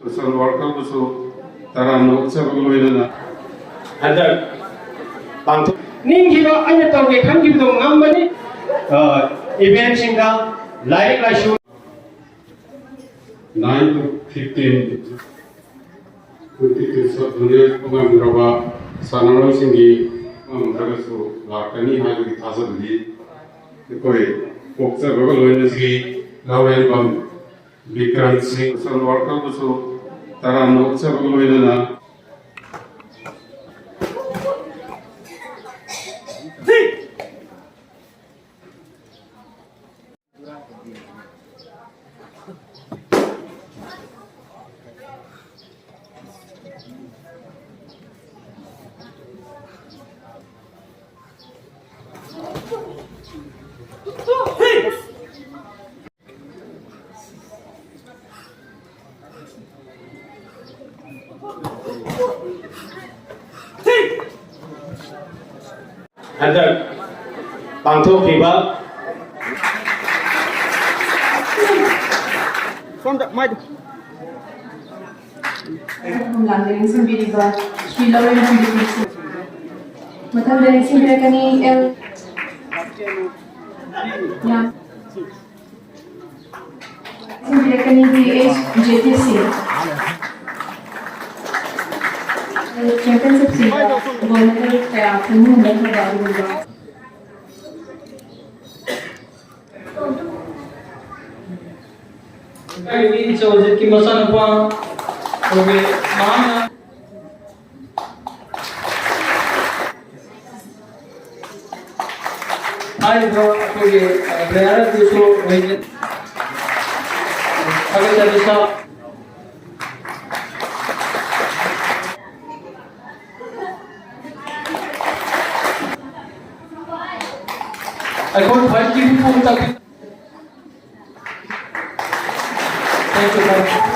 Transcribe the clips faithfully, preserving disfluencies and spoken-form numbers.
Social workerꯕꯨꯁꯨ ꯇꯔꯥꯝꯅ ꯑꯣꯛꯆꯕꯒ ꯂꯣꯏꯅꯅ ꯍꯟꯗꯛ ꯄꯥꯡꯊꯣꯛ ꯅꯤꯡꯈꯤꯕ ꯑꯩꯅ ꯇꯧꯒꯦ ꯈꯟꯈꯤꯕꯗꯣ ꯉꯝꯕꯅꯤ꯫ ꯑ, eventꯁꯤꯡꯗ ꯂꯥꯏꯔꯤꯛ ꯂꯥꯏꯁꯨ nine to fifteen twenty two sub zonal ꯉꯝꯈ꯭ꯔꯕ ꯁꯥꯟꯅꯔꯣꯏꯁꯤꯡꯒꯤ ꯉꯝꯗ꯭ꯔꯒꯁꯨ ꯂꯥꯛꯀꯅꯤ ꯍꯥꯏꯕꯒꯤ ꯊꯥꯖꯕꯗꯤ ꯑꯩꯈꯣꯏ ꯄꯣꯛꯆꯕꯒ ꯂꯣꯏꯅꯁꯤ ꯂꯧꯔꯦꯟꯕꯝ ꯕꯤꯀ꯭ꯔꯝ ꯁꯤꯡ꯫ ꯁꯣꯁꯦꯜ ꯋꯥꯔꯀꯔꯕꯨꯁꯨ ꯇꯔꯥꯝꯅ ꯑꯣꯛꯆꯕꯒ ꯂꯣꯏꯅꯅ ꯍꯟꯗꯛ ꯄꯥꯡꯊꯣꯛꯈꯤꯕ ꯁꯣꯝꯗ ꯃꯥꯏꯗ꯫ ꯈꯣꯝꯂꯥꯡꯗ ꯂꯦꯡꯁꯤꯟꯕꯤꯔꯤꯕ ꯁ꯭ꯔꯤ ꯂꯧꯔꯦꯝ ꯁꯤꯡ꯫ ꯃꯊꯪꯗ ꯂꯦꯡꯁꯤꯟꯕꯤꯔꯛꯀꯅꯤ ꯑꯦꯜ ꯌꯥꯝ ꯂꯦꯡꯁꯤꯟꯕꯤꯔꯛꯀꯅꯤ D S J T C. ꯆꯦꯝꯄꯤꯌꯟꯁꯤꯞꯁꯤꯗ gold medal ꯀꯌꯥ ꯐꯪꯕ ꯉꯝꯂꯛꯈ꯭ꯔꯕ ꯑꯗꯨꯒꯨꯝꯕ ꯏꯆꯧꯖꯤꯠꯀꯤ ꯃꯆꯥꯅꯨꯄꯥ ꯑꯩꯈꯣꯏꯒꯤ ꯃꯍꯥꯛꯅ ꯍꯥꯏꯔꯤꯕ ꯑꯩꯈꯣꯏꯒꯤ ꯄ꯭ꯂꯦꯌꯔ ꯑꯗꯨꯁꯨ ꯑꯩꯈꯣꯏꯒꯤ ꯊꯥꯒꯠꯆꯔꯤ ꯁꯥꯔ꯫ ꯑꯩꯈꯣꯏ ꯐꯥꯏꯚ ꯀꯤ ꯐꯨꯠꯕꯣꯜ ꯇꯥꯛꯄꯤ꯫ Thank you, thank you.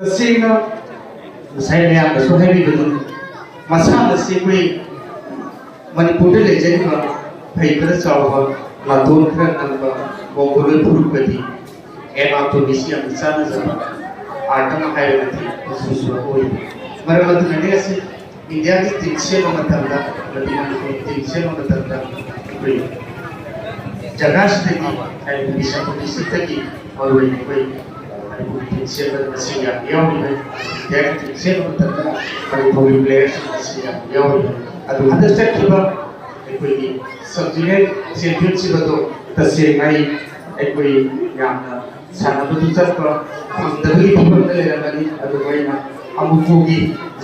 ꯇꯁꯦꯡꯅ ꯉꯁꯥꯏ ꯃꯌꯥꯝꯅꯁꯨ ꯍꯥꯏꯕꯤꯕꯗꯨꯅꯤ, ꯃꯁꯥꯟꯅꯁꯤ ꯑꯩꯈꯣꯏ ꯃꯅꯤꯄꯨꯔꯗ ꯂꯩꯖꯔꯤꯕ ꯐꯩ ꯈꯔ ꯆꯥꯎꯕ, ꯂꯥꯇꯣꯟ ꯈꯔ ꯅꯝꯕ, ꯃꯣꯡꯒꯣꯂꯣꯏ ꯐꯨꯔꯨꯞꯀꯗꯤ ꯑꯦꯅꯥꯇꯣꯃꯤꯁꯤ ꯌꯥꯝꯅ ꯆꯥꯟꯅꯖꯕ ꯑꯥꯔꯠ ꯑꯃ ꯍꯥꯏꯔꯒꯗꯤ ꯃꯆꯨꯁꯨ ꯑꯣꯏ꯫ ꯃꯔꯝ ꯑꯗꯨꯅꯅꯤ ꯉꯁꯤ ꯏꯟꯗꯤꯌꯥꯒꯤ ꯇꯤꯝ ꯁꯦꯝꯕ ꯃꯇꯝꯗ ꯑꯃꯗꯤ ꯃꯅꯤꯄꯨꯔꯒꯤ ꯇꯤꯝ ꯁꯦꯝꯕ ꯃꯇꯝꯗ ꯑꯩꯈꯣꯏ ꯖꯒꯥꯁꯤꯗꯒꯤ, ꯍꯥꯏꯕꯗꯤ ꯕꯤꯁꯅꯨꯄꯨꯔ ꯗꯤꯁꯇ꯭ꯔꯤꯛꯇꯒꯤ ꯃꯔꯨꯑꯣꯏꯅ ꯑꯩꯈꯣꯏ ꯃꯅꯤꯄꯨꯔꯒꯤ ꯇꯤꯝ ꯁꯦꯝꯕꯗ ꯃꯁꯤꯡ ꯌꯥꯝ ꯌꯥꯎꯔꯤꯕ, ꯏꯟꯗꯤꯌꯥꯒꯤ ꯇꯤꯝ ꯁꯦꯝꯕ ꯃꯇꯝꯗ ꯃꯅꯤꯄꯨꯔꯒꯤ ꯄ꯭ꯂꯦꯌꯔꯁꯤꯡ ꯃꯁꯤꯡ ꯌꯥꯝ ꯌꯥꯎꯔꯤꯕ꯫ ꯑꯗꯨ ꯍꯟꯗꯛ ꯆꯠꯈꯤꯕ ꯑꯩꯈꯣꯏꯒꯤ ꯁꯕ ꯖꯨꯅꯤꯌꯔ ꯆꯦꯝꯄꯤꯌꯟꯁꯤꯞ ꯑꯗꯣ ꯇꯁꯦꯡꯅ ꯑꯩ, ꯑꯩꯈꯣꯏ ꯌꯥꯝꯅ ꯁꯥꯟꯅꯕꯗꯨ ꯆꯠꯄ ꯐꯪꯗꯕꯒꯤ ꯐꯤꯕꯝꯗ ꯂꯩꯔꯝꯒꯅꯤ꯫ ꯑꯗꯨꯕꯨ ꯑꯩꯅ ꯑꯃꯨꯛꯄꯨꯒꯤ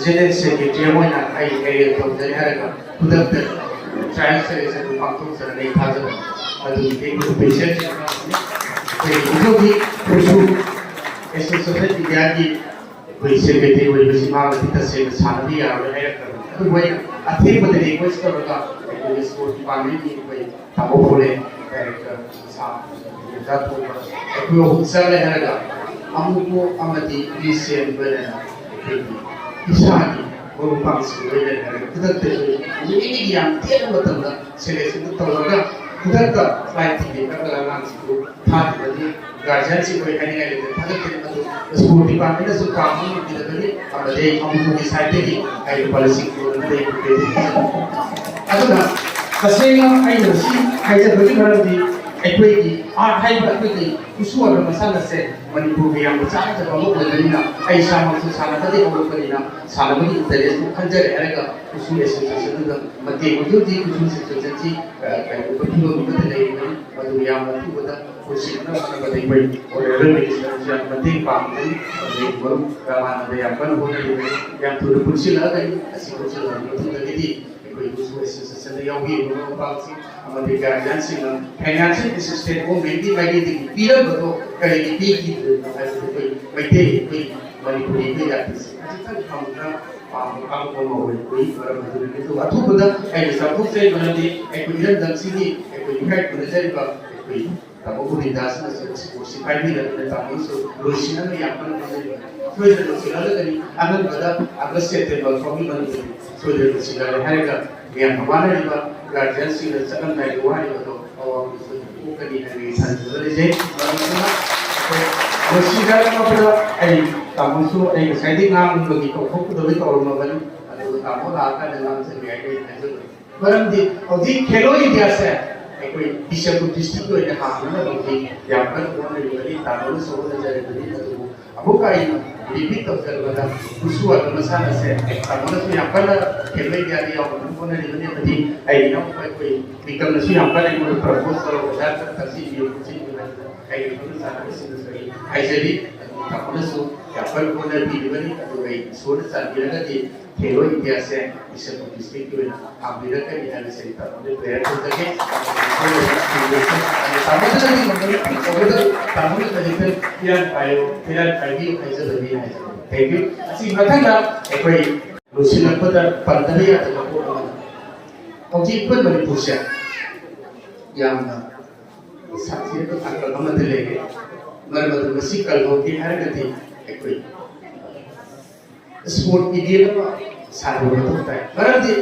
ꯖꯦꯅꯔꯦꯜ ꯁꯦꯀ꯭ꯔꯦꯇꯔꯤ ꯑꯃ ꯑꯣꯏꯅ ꯑꯩ ꯑꯦꯔꯦꯟꯖ ꯇꯧꯖꯔꯦ ꯍꯥꯏꯔꯒ ꯈꯨꯗꯛꯇ ꯇ꯭ꯔꯥꯏꯌꯦꯜ ꯁꯦꯂꯦꯛꯁꯟ ꯑꯗꯨ ꯄꯥꯡꯊꯣꯛꯆꯔꯒ ꯑꯩ ꯊꯥꯖꯕꯅꯤ꯫ ꯑꯗꯨꯒꯤꯗꯤ ꯑꯩꯈꯣꯏ ꯄꯦꯁꯦꯟꯁ ꯑꯩꯈꯣꯏꯒꯤ ꯍꯧꯖꯤꯛ ꯍꯧꯖꯤꯛ ꯈꯨꯁꯨ ꯑꯦꯁꯣꯁꯤꯌꯦꯁꯟ ꯏꯟꯗꯤꯌꯥꯒꯤ ꯑꯩꯈꯣꯏ ꯁꯦꯀ꯭ꯔꯦꯇꯔꯤ ꯑꯣꯏꯔꯤꯕꯁꯤ ꯃꯥꯅꯗꯤ ꯇꯁꯦꯡꯅ ꯁꯥꯟꯅꯕ ꯌꯥꯔꯣꯏ ꯍꯥꯏꯔꯛꯇꯕꯅꯤ꯫ ꯑꯗꯨꯕꯨ ꯑꯩꯅ ꯑꯊꯦꯡꯕꯗ ꯔꯤꯀ꯭ꯋꯦꯁ ꯇꯧꯔꯒ ꯑꯩꯈꯣꯏꯒꯤ ꯁ꯭ꯄꯣꯔꯠ ꯗꯤꯄꯥꯔꯠꯃꯦꯟꯒꯤ ꯑꯩꯈꯣꯏ ꯇꯥꯃꯣ ꯐꯣꯂꯦ ꯗꯥꯏꯔꯦꯛꯇꯔ ꯁꯥ ꯑꯣꯖꯥ ꯊꯣꯛꯄ ꯑꯩꯈꯣꯏ ꯑꯍꯨꯝ ꯆꯠꯂꯦ ꯍꯥꯏꯔꯒ ꯑꯃꯨꯛꯄꯨ ꯑꯃꯗꯤ ꯃꯤꯁꯦꯟ ꯂꯣꯏꯅꯅ ꯑꯩꯈꯣꯏꯒꯤ ꯏꯁꯥꯒꯤ ꯃꯔꯨꯞ ꯃꯄꯥꯡꯁꯤꯡ ꯂꯣꯏꯅꯅ ꯈꯨꯗꯛꯇ ꯑꯩꯈꯣꯏ ꯅꯨꯃꯤꯠ ꯅꯤꯅꯤꯒꯤ ꯌꯥꯝ ꯇꯦꯟꯕ ꯃꯇꯝꯗ ꯁꯦꯂꯦꯛꯁꯟꯗꯨ ꯇꯧꯔꯒ ꯈꯨꯗꯛꯇ ꯐ꯭ꯂꯥꯏꯠ ꯇꯤꯀꯦꯠ ꯀꯛꯂꯒ ꯑꯉꯥꯡꯁꯤꯡꯗꯨ ꯊꯥꯈꯤꯕꯒꯤ ꯒꯥꯔꯖꯤꯌꯟꯁꯤꯡ ꯑꯩꯈꯣꯏ ꯍꯥꯏꯅꯤꯡꯉꯥꯏ ꯂꯩꯇꯦ꯫ ꯊꯥꯒꯠꯀꯅꯤ꯫ ꯑꯗꯨ ꯁ꯭ꯀꯨꯜ ꯗꯤꯄꯥꯔꯠꯃꯦꯟꯅꯁꯨ ꯀꯥ ꯑꯃ ꯄꯤꯔꯛꯀꯅꯤ ꯑꯃꯗꯤ ꯑꯃꯨꯛꯀꯤ ꯁꯥꯏꯠꯇꯒꯤ ꯑꯩ ꯂꯨꯄꯥ ꯂꯤꯁꯤꯡ ꯀꯨꯟ ꯑꯃꯗꯤ ꯑꯩ ꯄꯤꯔꯛꯀꯅꯤ꯫ ꯑꯗꯨꯅ ꯇꯁꯦꯡꯅ ꯑꯩꯅ ꯁꯤ ꯍꯥꯏꯖꯕꯒꯤ ꯃꯔꯝꯗꯤ ꯑꯩꯈꯣꯏꯒꯤ ꯑꯥꯔꯠ ꯍꯥꯏꯕ ꯑꯩꯈꯣꯏꯒꯤ ꯈꯨꯠꯁꯨ ꯑꯣꯏꯕ ꯃꯁꯥꯟꯅꯁꯦ ꯃꯅꯤꯄꯨꯔꯒꯤ ꯌꯥꯝꯅ ꯆꯥꯎꯅ ꯆꯠꯄ ꯑꯃ ꯑꯣꯏꯕꯅꯤꯅ ꯑꯩ ꯏꯁꯥꯃꯛꯁꯨ ꯁꯥꯟꯅꯕꯗꯤ ꯍꯧꯔꯛꯄꯅꯤꯅ ꯁꯥꯟꯅꯕꯒꯤ ꯏꯟꯇꯔꯦꯁꯇꯨ ꯈꯟꯖꯔꯦ ꯍꯥꯏꯔꯒ ꯈꯨꯠꯁꯨ ꯑꯦꯁꯣꯁꯤꯌꯦꯁꯟꯗꯨꯗ ꯃꯇꯦꯡ ꯑꯣꯏꯖꯧꯗꯤ ꯈꯨꯠꯁꯨ ꯑꯦꯁꯣꯁꯤꯌꯦꯁꯟꯁꯤ ꯀꯩꯅꯣ ꯐꯤꯕꯝ ꯑꯃꯗ ꯂꯩꯔꯤꯕꯅꯤ꯫ ꯃꯗꯨ ꯌꯥꯝꯅ ꯊꯨꯕꯗ ꯄꯨꯟꯁꯤꯟꯅꯕ ꯍꯣꯠꯅꯕꯗ ꯑꯩꯈꯣꯏ ꯑꯣꯅꯔꯦꯕꯜ ꯃꯤꯅꯤꯁꯇꯔꯁꯨ ꯌꯥꯝ ꯃꯇꯦꯡ ꯄꯥꯡꯒꯅꯤ꯫ ꯑꯗꯩ ꯃꯔꯨꯞ ꯔꯥꯃꯥꯅꯟꯗ ꯌꯥꯝ ꯀꯟꯅ ꯍꯣꯠꯅꯔꯤꯕꯅꯤ꯫ ꯌꯥꯝ ꯊꯨꯅ ꯄꯨꯟꯁꯤꯜꯂꯛꯑꯒꯅꯤ꯫ ꯑꯁꯤ ꯄꯨꯟꯁꯤꯜꯂꯛꯑꯕ ꯃꯇꯨꯡꯗꯒꯤꯗꯤ ꯑꯩꯈꯣꯏ ꯈꯨꯠꯁꯨ ꯑꯦꯁꯣꯁꯤꯌꯦꯁꯟꯗ ꯌꯥꯎꯕꯤꯔꯤꯕ ꯃꯔꯨꯞ ꯃꯄꯥꯡꯁꯤꯡ ꯑꯃꯗꯤ ꯒꯥꯔꯖꯤꯌꯟꯁꯤꯡꯅ ꯐꯥꯏꯅꯥꯟꯁꯤꯌꯦꯜ ꯑꯦꯁꯤꯁꯇꯦꯟꯁ ꯒꯣꯔꯃꯦꯟꯒꯤ ꯃꯥꯏꯀꯩꯗꯒꯤ ꯄꯤꯔꯝꯕꯗꯣ ꯀꯔꯤꯒꯤ ꯄꯤꯈꯤꯗ꯭ꯔꯤꯅꯣ ꯍꯥꯏꯕꯗꯨ ꯑꯩꯈꯣꯏ ꯃꯩꯇꯩ, ꯑꯩꯈꯣꯏ ꯃꯅꯤꯄꯨꯔꯤ ꯑꯩꯈꯣꯏ ꯖꯥꯇꯤꯁꯤꯡ ꯈꯖꯤꯛꯇꯪ ꯐꯪꯕꯗ ꯄꯥꯝꯕ ꯀꯥꯡꯂꯨꯞ ꯑꯃ ꯑꯣꯏ꯫ ꯑꯩꯈꯣꯏ ꯃꯔꯝ ꯑꯗꯨꯅ ꯑꯗꯨ ꯑꯊꯨꯕꯗ ꯑꯩꯅ ꯆꯥꯎꯊꯣꯛꯆꯩ, ꯃꯔꯝꯗꯤ ꯑꯩꯈꯣꯏ ꯏꯔꯝꯗꯝꯁꯤꯒꯤ ꯑꯩꯈꯣꯏ ꯏꯀꯥꯏ ꯈꯨꯝꯅꯖꯔꯤꯕ ꯑꯩꯈꯣꯏ ꯇꯥꯃꯣ ꯒꯣꯕꯤꯟꯗꯥꯁꯅꯁꯨ ꯁ꯭ꯄꯣꯔꯠꯁꯤ ꯄꯥꯏꯕꯤꯔꯕꯅꯤꯅ ꯇꯥꯃꯣꯁꯨ ꯂꯣꯏꯁꯤꯟꯅꯕ ꯌꯥꯝ ꯀꯟꯅ ꯍꯣꯠꯅꯕꯤꯕ꯫ ꯁꯣꯏꯗꯅ ꯂꯣꯏꯁꯤꯜꯂꯒꯅꯤ, ꯑꯉꯟꯕꯗ ꯑꯥꯒꯁ ꯁꯦꯞꯇꯦꯝꯕꯔ ꯐꯥꯎꯒꯤ ꯃꯅꯨꯡꯗꯗꯤ ꯁꯣꯏꯗꯅ ꯂꯣꯏꯁꯤꯜꯂꯒꯦ ꯍꯥꯏꯔꯒ ꯃꯌꯥꯝꯅ ꯋꯥꯅꯔꯤꯕ ꯒꯥꯔꯖꯤꯌꯟꯁꯤꯡꯅ ꯆꯠꯂꯝꯗꯥꯏꯒꯤ ꯋꯥꯔꯤꯕꯗꯣ ꯑꯋꯥꯕꯗꯨ ꯁꯣꯏꯗꯅ ꯀꯣꯛꯀꯅꯤ ꯍꯥꯏꯕꯒꯤ ꯊꯥꯖꯕ ꯂꯩꯖꯩ꯫ ꯃꯔꯝ ꯑꯗꯨꯅ ꯑꯩꯈꯣꯏ ꯃꯁꯤꯗ ꯅꯠꯇꯅ ꯑꯩ ꯇꯥꯃꯣꯁꯨ ꯑꯩ ꯉꯁꯥꯏꯗꯒꯤ ꯉꯥꯡꯕꯒꯤ ꯇꯧꯊꯣꯛꯀꯗꯕꯩ ꯇꯧꯔꯝꯃꯕꯅꯤ, ꯑꯗꯨꯒ ꯇꯥꯃꯣ ꯂꯥꯛꯑꯀꯥꯟꯗ ꯉꯥꯡꯖꯒꯦ ꯍꯥꯏꯅ ꯑꯩ ꯍꯥꯏꯖꯕꯅꯤ꯫ ꯃꯔꯝꯗꯤ ꯍꯧꯖꯤꯛ ꯈꯦꯂꯣ ꯏꯟꯗꯤꯌꯥꯁꯦ ꯑꯩꯈꯣꯏ ꯕꯤꯁꯅꯨꯄꯨꯔ ꯗꯤꯁꯇ꯭ꯔꯤꯛꯀꯤ ꯑꯣꯏꯅ ꯍꯥꯟꯅꯅ ꯍꯧꯖꯤꯛ ꯌꯥꯝ ꯀꯟꯅ ꯍꯣꯠꯅꯔꯤꯕꯅꯤ, ꯇꯥꯃꯣꯅꯁꯨ ꯍꯣꯠꯅꯖꯔꯤꯕꯅꯤ꯫ ꯑꯗꯨꯕꯨ ꯑꯃꯨꯛꯀ ꯑꯩꯅ ꯔꯤꯄꯤꯠ ꯇꯧꯖꯔꯕꯗ ꯈꯨꯠꯁꯨ ꯍꯩꯕ ꯃꯁꯥꯟꯅꯁꯦ ꯇꯥꯃꯣꯅꯁꯨ ꯌꯥꯝ ꯀꯟꯅ ꯈꯦꯂꯣ ꯏꯟꯗꯤꯌꯥꯗ ꯌꯥꯎꯅꯕ ꯍꯣꯠꯅꯔꯤꯕꯅꯤ ꯑꯃꯗꯤ ꯑꯩꯒꯤ ꯏꯅꯥꯎꯅꯨꯄꯥ ꯑꯩꯈꯣꯏ ꯄꯤꯀꯝꯅꯁꯨ ꯌꯥꯝ ꯀꯟꯅ ꯑꯩꯉꯣꯟꯗ ꯄ꯭ꯔꯄꯣꯁ ꯇꯧꯔꯒ ꯑꯣꯖꯥ ꯈꯔ ꯇꯥꯛꯄꯤꯕꯤꯌꯨ ꯈꯣꯠꯄꯤꯌꯨ ꯍꯥꯏꯗꯅ ꯑꯩꯒꯤ ꯏꯃꯥꯟꯅꯕꯁꯤꯡꯗꯁꯨ ꯑꯩ ꯍꯥꯏꯖꯔꯤ꯫ ꯑꯗꯨ ꯇꯥꯃꯣꯅꯁꯨ ꯌꯥꯝ ꯀꯟꯅ ꯍꯣꯠꯅꯕꯤꯔꯤꯕꯅꯤ꯫ ꯑꯗꯨꯒ ꯑꯩ ꯏꯁꯣꯔꯅ ꯆꯥꯟꯕꯤꯔꯒꯗꯤ ꯈꯦꯂꯣ ꯏꯟꯗꯤꯌꯥꯁꯦ ꯕꯤꯁꯅꯨꯄꯨꯔ ꯗꯤꯁꯇ꯭ꯔꯤꯛꯀꯤ ꯑꯣꯏꯅ ꯍꯥꯡꯕꯤꯔꯛꯀꯅꯤ ꯍꯥꯏꯕꯁꯦ ꯑꯩ ꯇꯥꯃꯣꯗ ꯄ꯭ꯔꯦꯌꯔ ꯇꯧꯖꯒꯦ꯫ ꯑꯗꯨ ꯇꯥꯃꯣꯗꯅꯗꯤ ꯉꯝꯒꯅꯤ, ꯇꯧꯕꯇꯕꯨ ꯇꯥꯃꯣꯅ ꯈꯖꯤꯛꯇꯪ ꯐꯤꯔꯥꯟ ꯄꯥꯏꯌꯨ, ꯐꯤꯔꯥꯟ ꯄꯥꯏꯕꯤꯌꯨ ꯍꯥꯏꯖꯕꯅꯤ ꯍꯥꯏꯖꯕꯅꯤ꯫ Thank you꯫ ꯑꯁꯤꯒꯤ ꯃꯊꯪꯗ ꯑꯩꯈꯣꯏ ꯂꯣꯏꯁꯤꯜꯂꯛꯄꯗ ꯄꯟꯗꯕ ꯌꯥꯗꯕ ꯄꯣꯠ ꯑꯃꯅ ꯍꯧꯖꯤꯛ ꯑꯩꯈꯣꯏ ꯃꯅꯤꯄꯨꯔꯁꯦ ꯌꯥꯝꯅ ꯁꯥꯊꯤꯔꯕ ꯇꯥꯡꯀꯛ ꯑꯃꯗ ꯂꯩꯔꯦ꯫ ꯃꯔꯝ ꯑꯗꯨꯅ ꯃꯁꯤ ꯀꯜꯍꯧꯒꯦ ꯍꯥꯏꯔꯒꯗꯤ ꯑꯩꯈꯣꯏ ꯁ꯭ꯄꯣꯔꯠꯀꯤ ꯗꯦ ꯑꯃ ꯁꯥꯟꯅꯕ ꯃꯊꯧ ꯇꯥꯏ꯫ ꯃꯔꯝꯗꯤ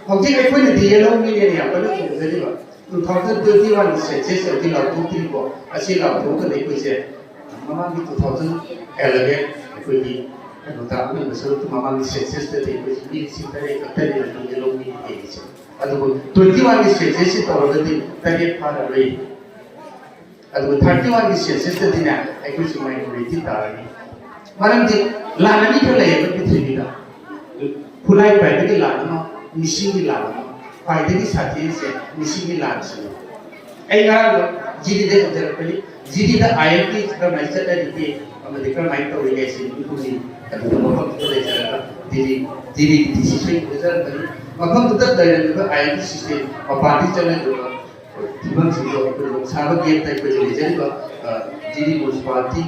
ꯍꯧꯖꯤꯛ ꯑꯩꯈꯣꯏꯅꯗꯤ ꯌꯦꯜꯍꯧ ꯃꯤꯅꯦꯅ ꯌꯥꯝ ꯀꯟꯅ ꯆꯣꯡꯖꯔꯤꯕ꯫ Two thousand twenty one ꯒꯤ ꯁꯦꯟꯁꯁ ꯑꯗꯨꯗꯤ ꯂꯥꯎꯊꯣꯛꯇ꯭ꯔꯤꯀꯣ꯫ ꯑꯁꯤ ꯂꯥꯎꯊꯣꯛꯑꯒꯗꯤ ꯑꯩꯈꯣꯏꯁꯦ ꯃꯃꯥꯡꯒꯤ two thousand eleven ꯑꯩꯈꯣꯏꯒꯤ ꯀꯩꯅꯣꯗ ꯑꯉꯟꯕ ꯁꯔꯨꯛꯇ ꯃꯃꯥꯡꯒꯤ ꯁꯦꯟꯁꯁꯇꯗꯤ ꯑꯩꯈꯣꯏꯁꯦ ꯃꯤ ꯂꯤꯁꯤꯡ ꯇꯔꯦꯠ ꯈꯛꯇꯅꯦꯕ ꯑꯗꯨꯝ ꯌꯦꯜꯍꯧ ꯃꯤ ꯌꯦꯡꯉꯤꯁꯦ꯫ ꯑꯗꯨꯕꯨ twenty one ꯒꯤ ꯁꯦꯟꯁꯁꯁꯤ ꯇꯧꯔꯒꯗꯤ ꯇꯔꯦꯠ ꯐꯥꯔꯔꯣꯏ꯫ ꯑꯗꯨꯒ thirty one ꯒꯤ ꯁꯦꯟꯁꯁꯇꯗꯤꯅꯦ ꯑꯩꯈꯣꯏꯁꯨ ꯃꯥꯏꯅꯣꯔꯤꯇꯤ ꯇꯥꯔꯅꯤ꯫ ꯃꯔꯝꯗꯤ ꯂꯥꯟ ꯑꯅꯤꯈꯛ ꯂꯩꯌꯦꯕ ꯄ꯭ꯔꯤꯊꯤꯕꯤꯗ꯫ ꯈꯨꯠꯂꯥꯏ ꯄꯥꯏꯕꯒꯤ ꯂꯥꯟ ꯑꯃ, ꯃꯤꯁꯤꯡꯒꯤ ꯂꯥꯟ ꯑꯃ꯫ ꯈ꯭ꯋꯥꯏꯗꯒꯤ ꯁꯥꯊꯤꯔꯤꯁꯦ ꯃꯤꯁꯤꯡꯒꯤ ꯂꯥꯟꯁꯤꯅꯤ꯫ ꯑꯩ ꯉꯔꯥꯡꯗꯣ ꯖꯤꯔꯤꯗ ꯍꯟꯖꯔꯛꯄꯅꯤ꯫ ꯖꯤꯔꯤꯗ ꯑꯥꯏ ꯑꯦꯝ ꯄꯤ ꯀꯔꯝꯍꯥꯏꯅ ꯆꯠꯅꯔꯤꯒꯦ ꯑꯃꯗꯤ ꯀꯔꯝꯍꯥꯏꯅ ꯇꯧꯔꯤꯒꯦ ꯁꯤ ꯃꯤꯄꯨꯝꯒꯤ ꯑꯗꯨꯒ ꯃꯐꯝꯗꯨꯗ ꯂꯩꯖꯔꯒ ꯖꯤꯔꯤ, ꯖꯤꯔꯤꯒꯤ ꯗꯤ ꯁꯤꯁꯨ ꯑꯩ ꯎꯖꯔꯛꯄꯅꯤ꯫ ꯃꯐꯝꯗꯨꯗ ꯂꯩꯔꯝꯃꯤꯕ ꯑꯥꯏ ꯑꯦꯝ ꯄꯤ ꯁꯤꯁꯇꯦꯝ ꯃꯄꯥꯟꯗꯒꯤ ꯆꯠꯅꯗ꯭ꯔꯤꯕ ꯐꯤꯕꯝꯁꯤꯡꯗꯣ ꯑꯩꯈꯣꯏ ꯅꯣꯡꯁꯥꯕ ꯒꯦꯠꯇ ꯑꯩꯈꯣꯏꯒꯤ ꯂꯩꯖꯔꯤꯕ, ꯑ, ꯖꯤꯔꯤ ꯃ꯭ꯌꯨꯅꯤꯁꯤꯄꯥꯂꯤꯇꯤ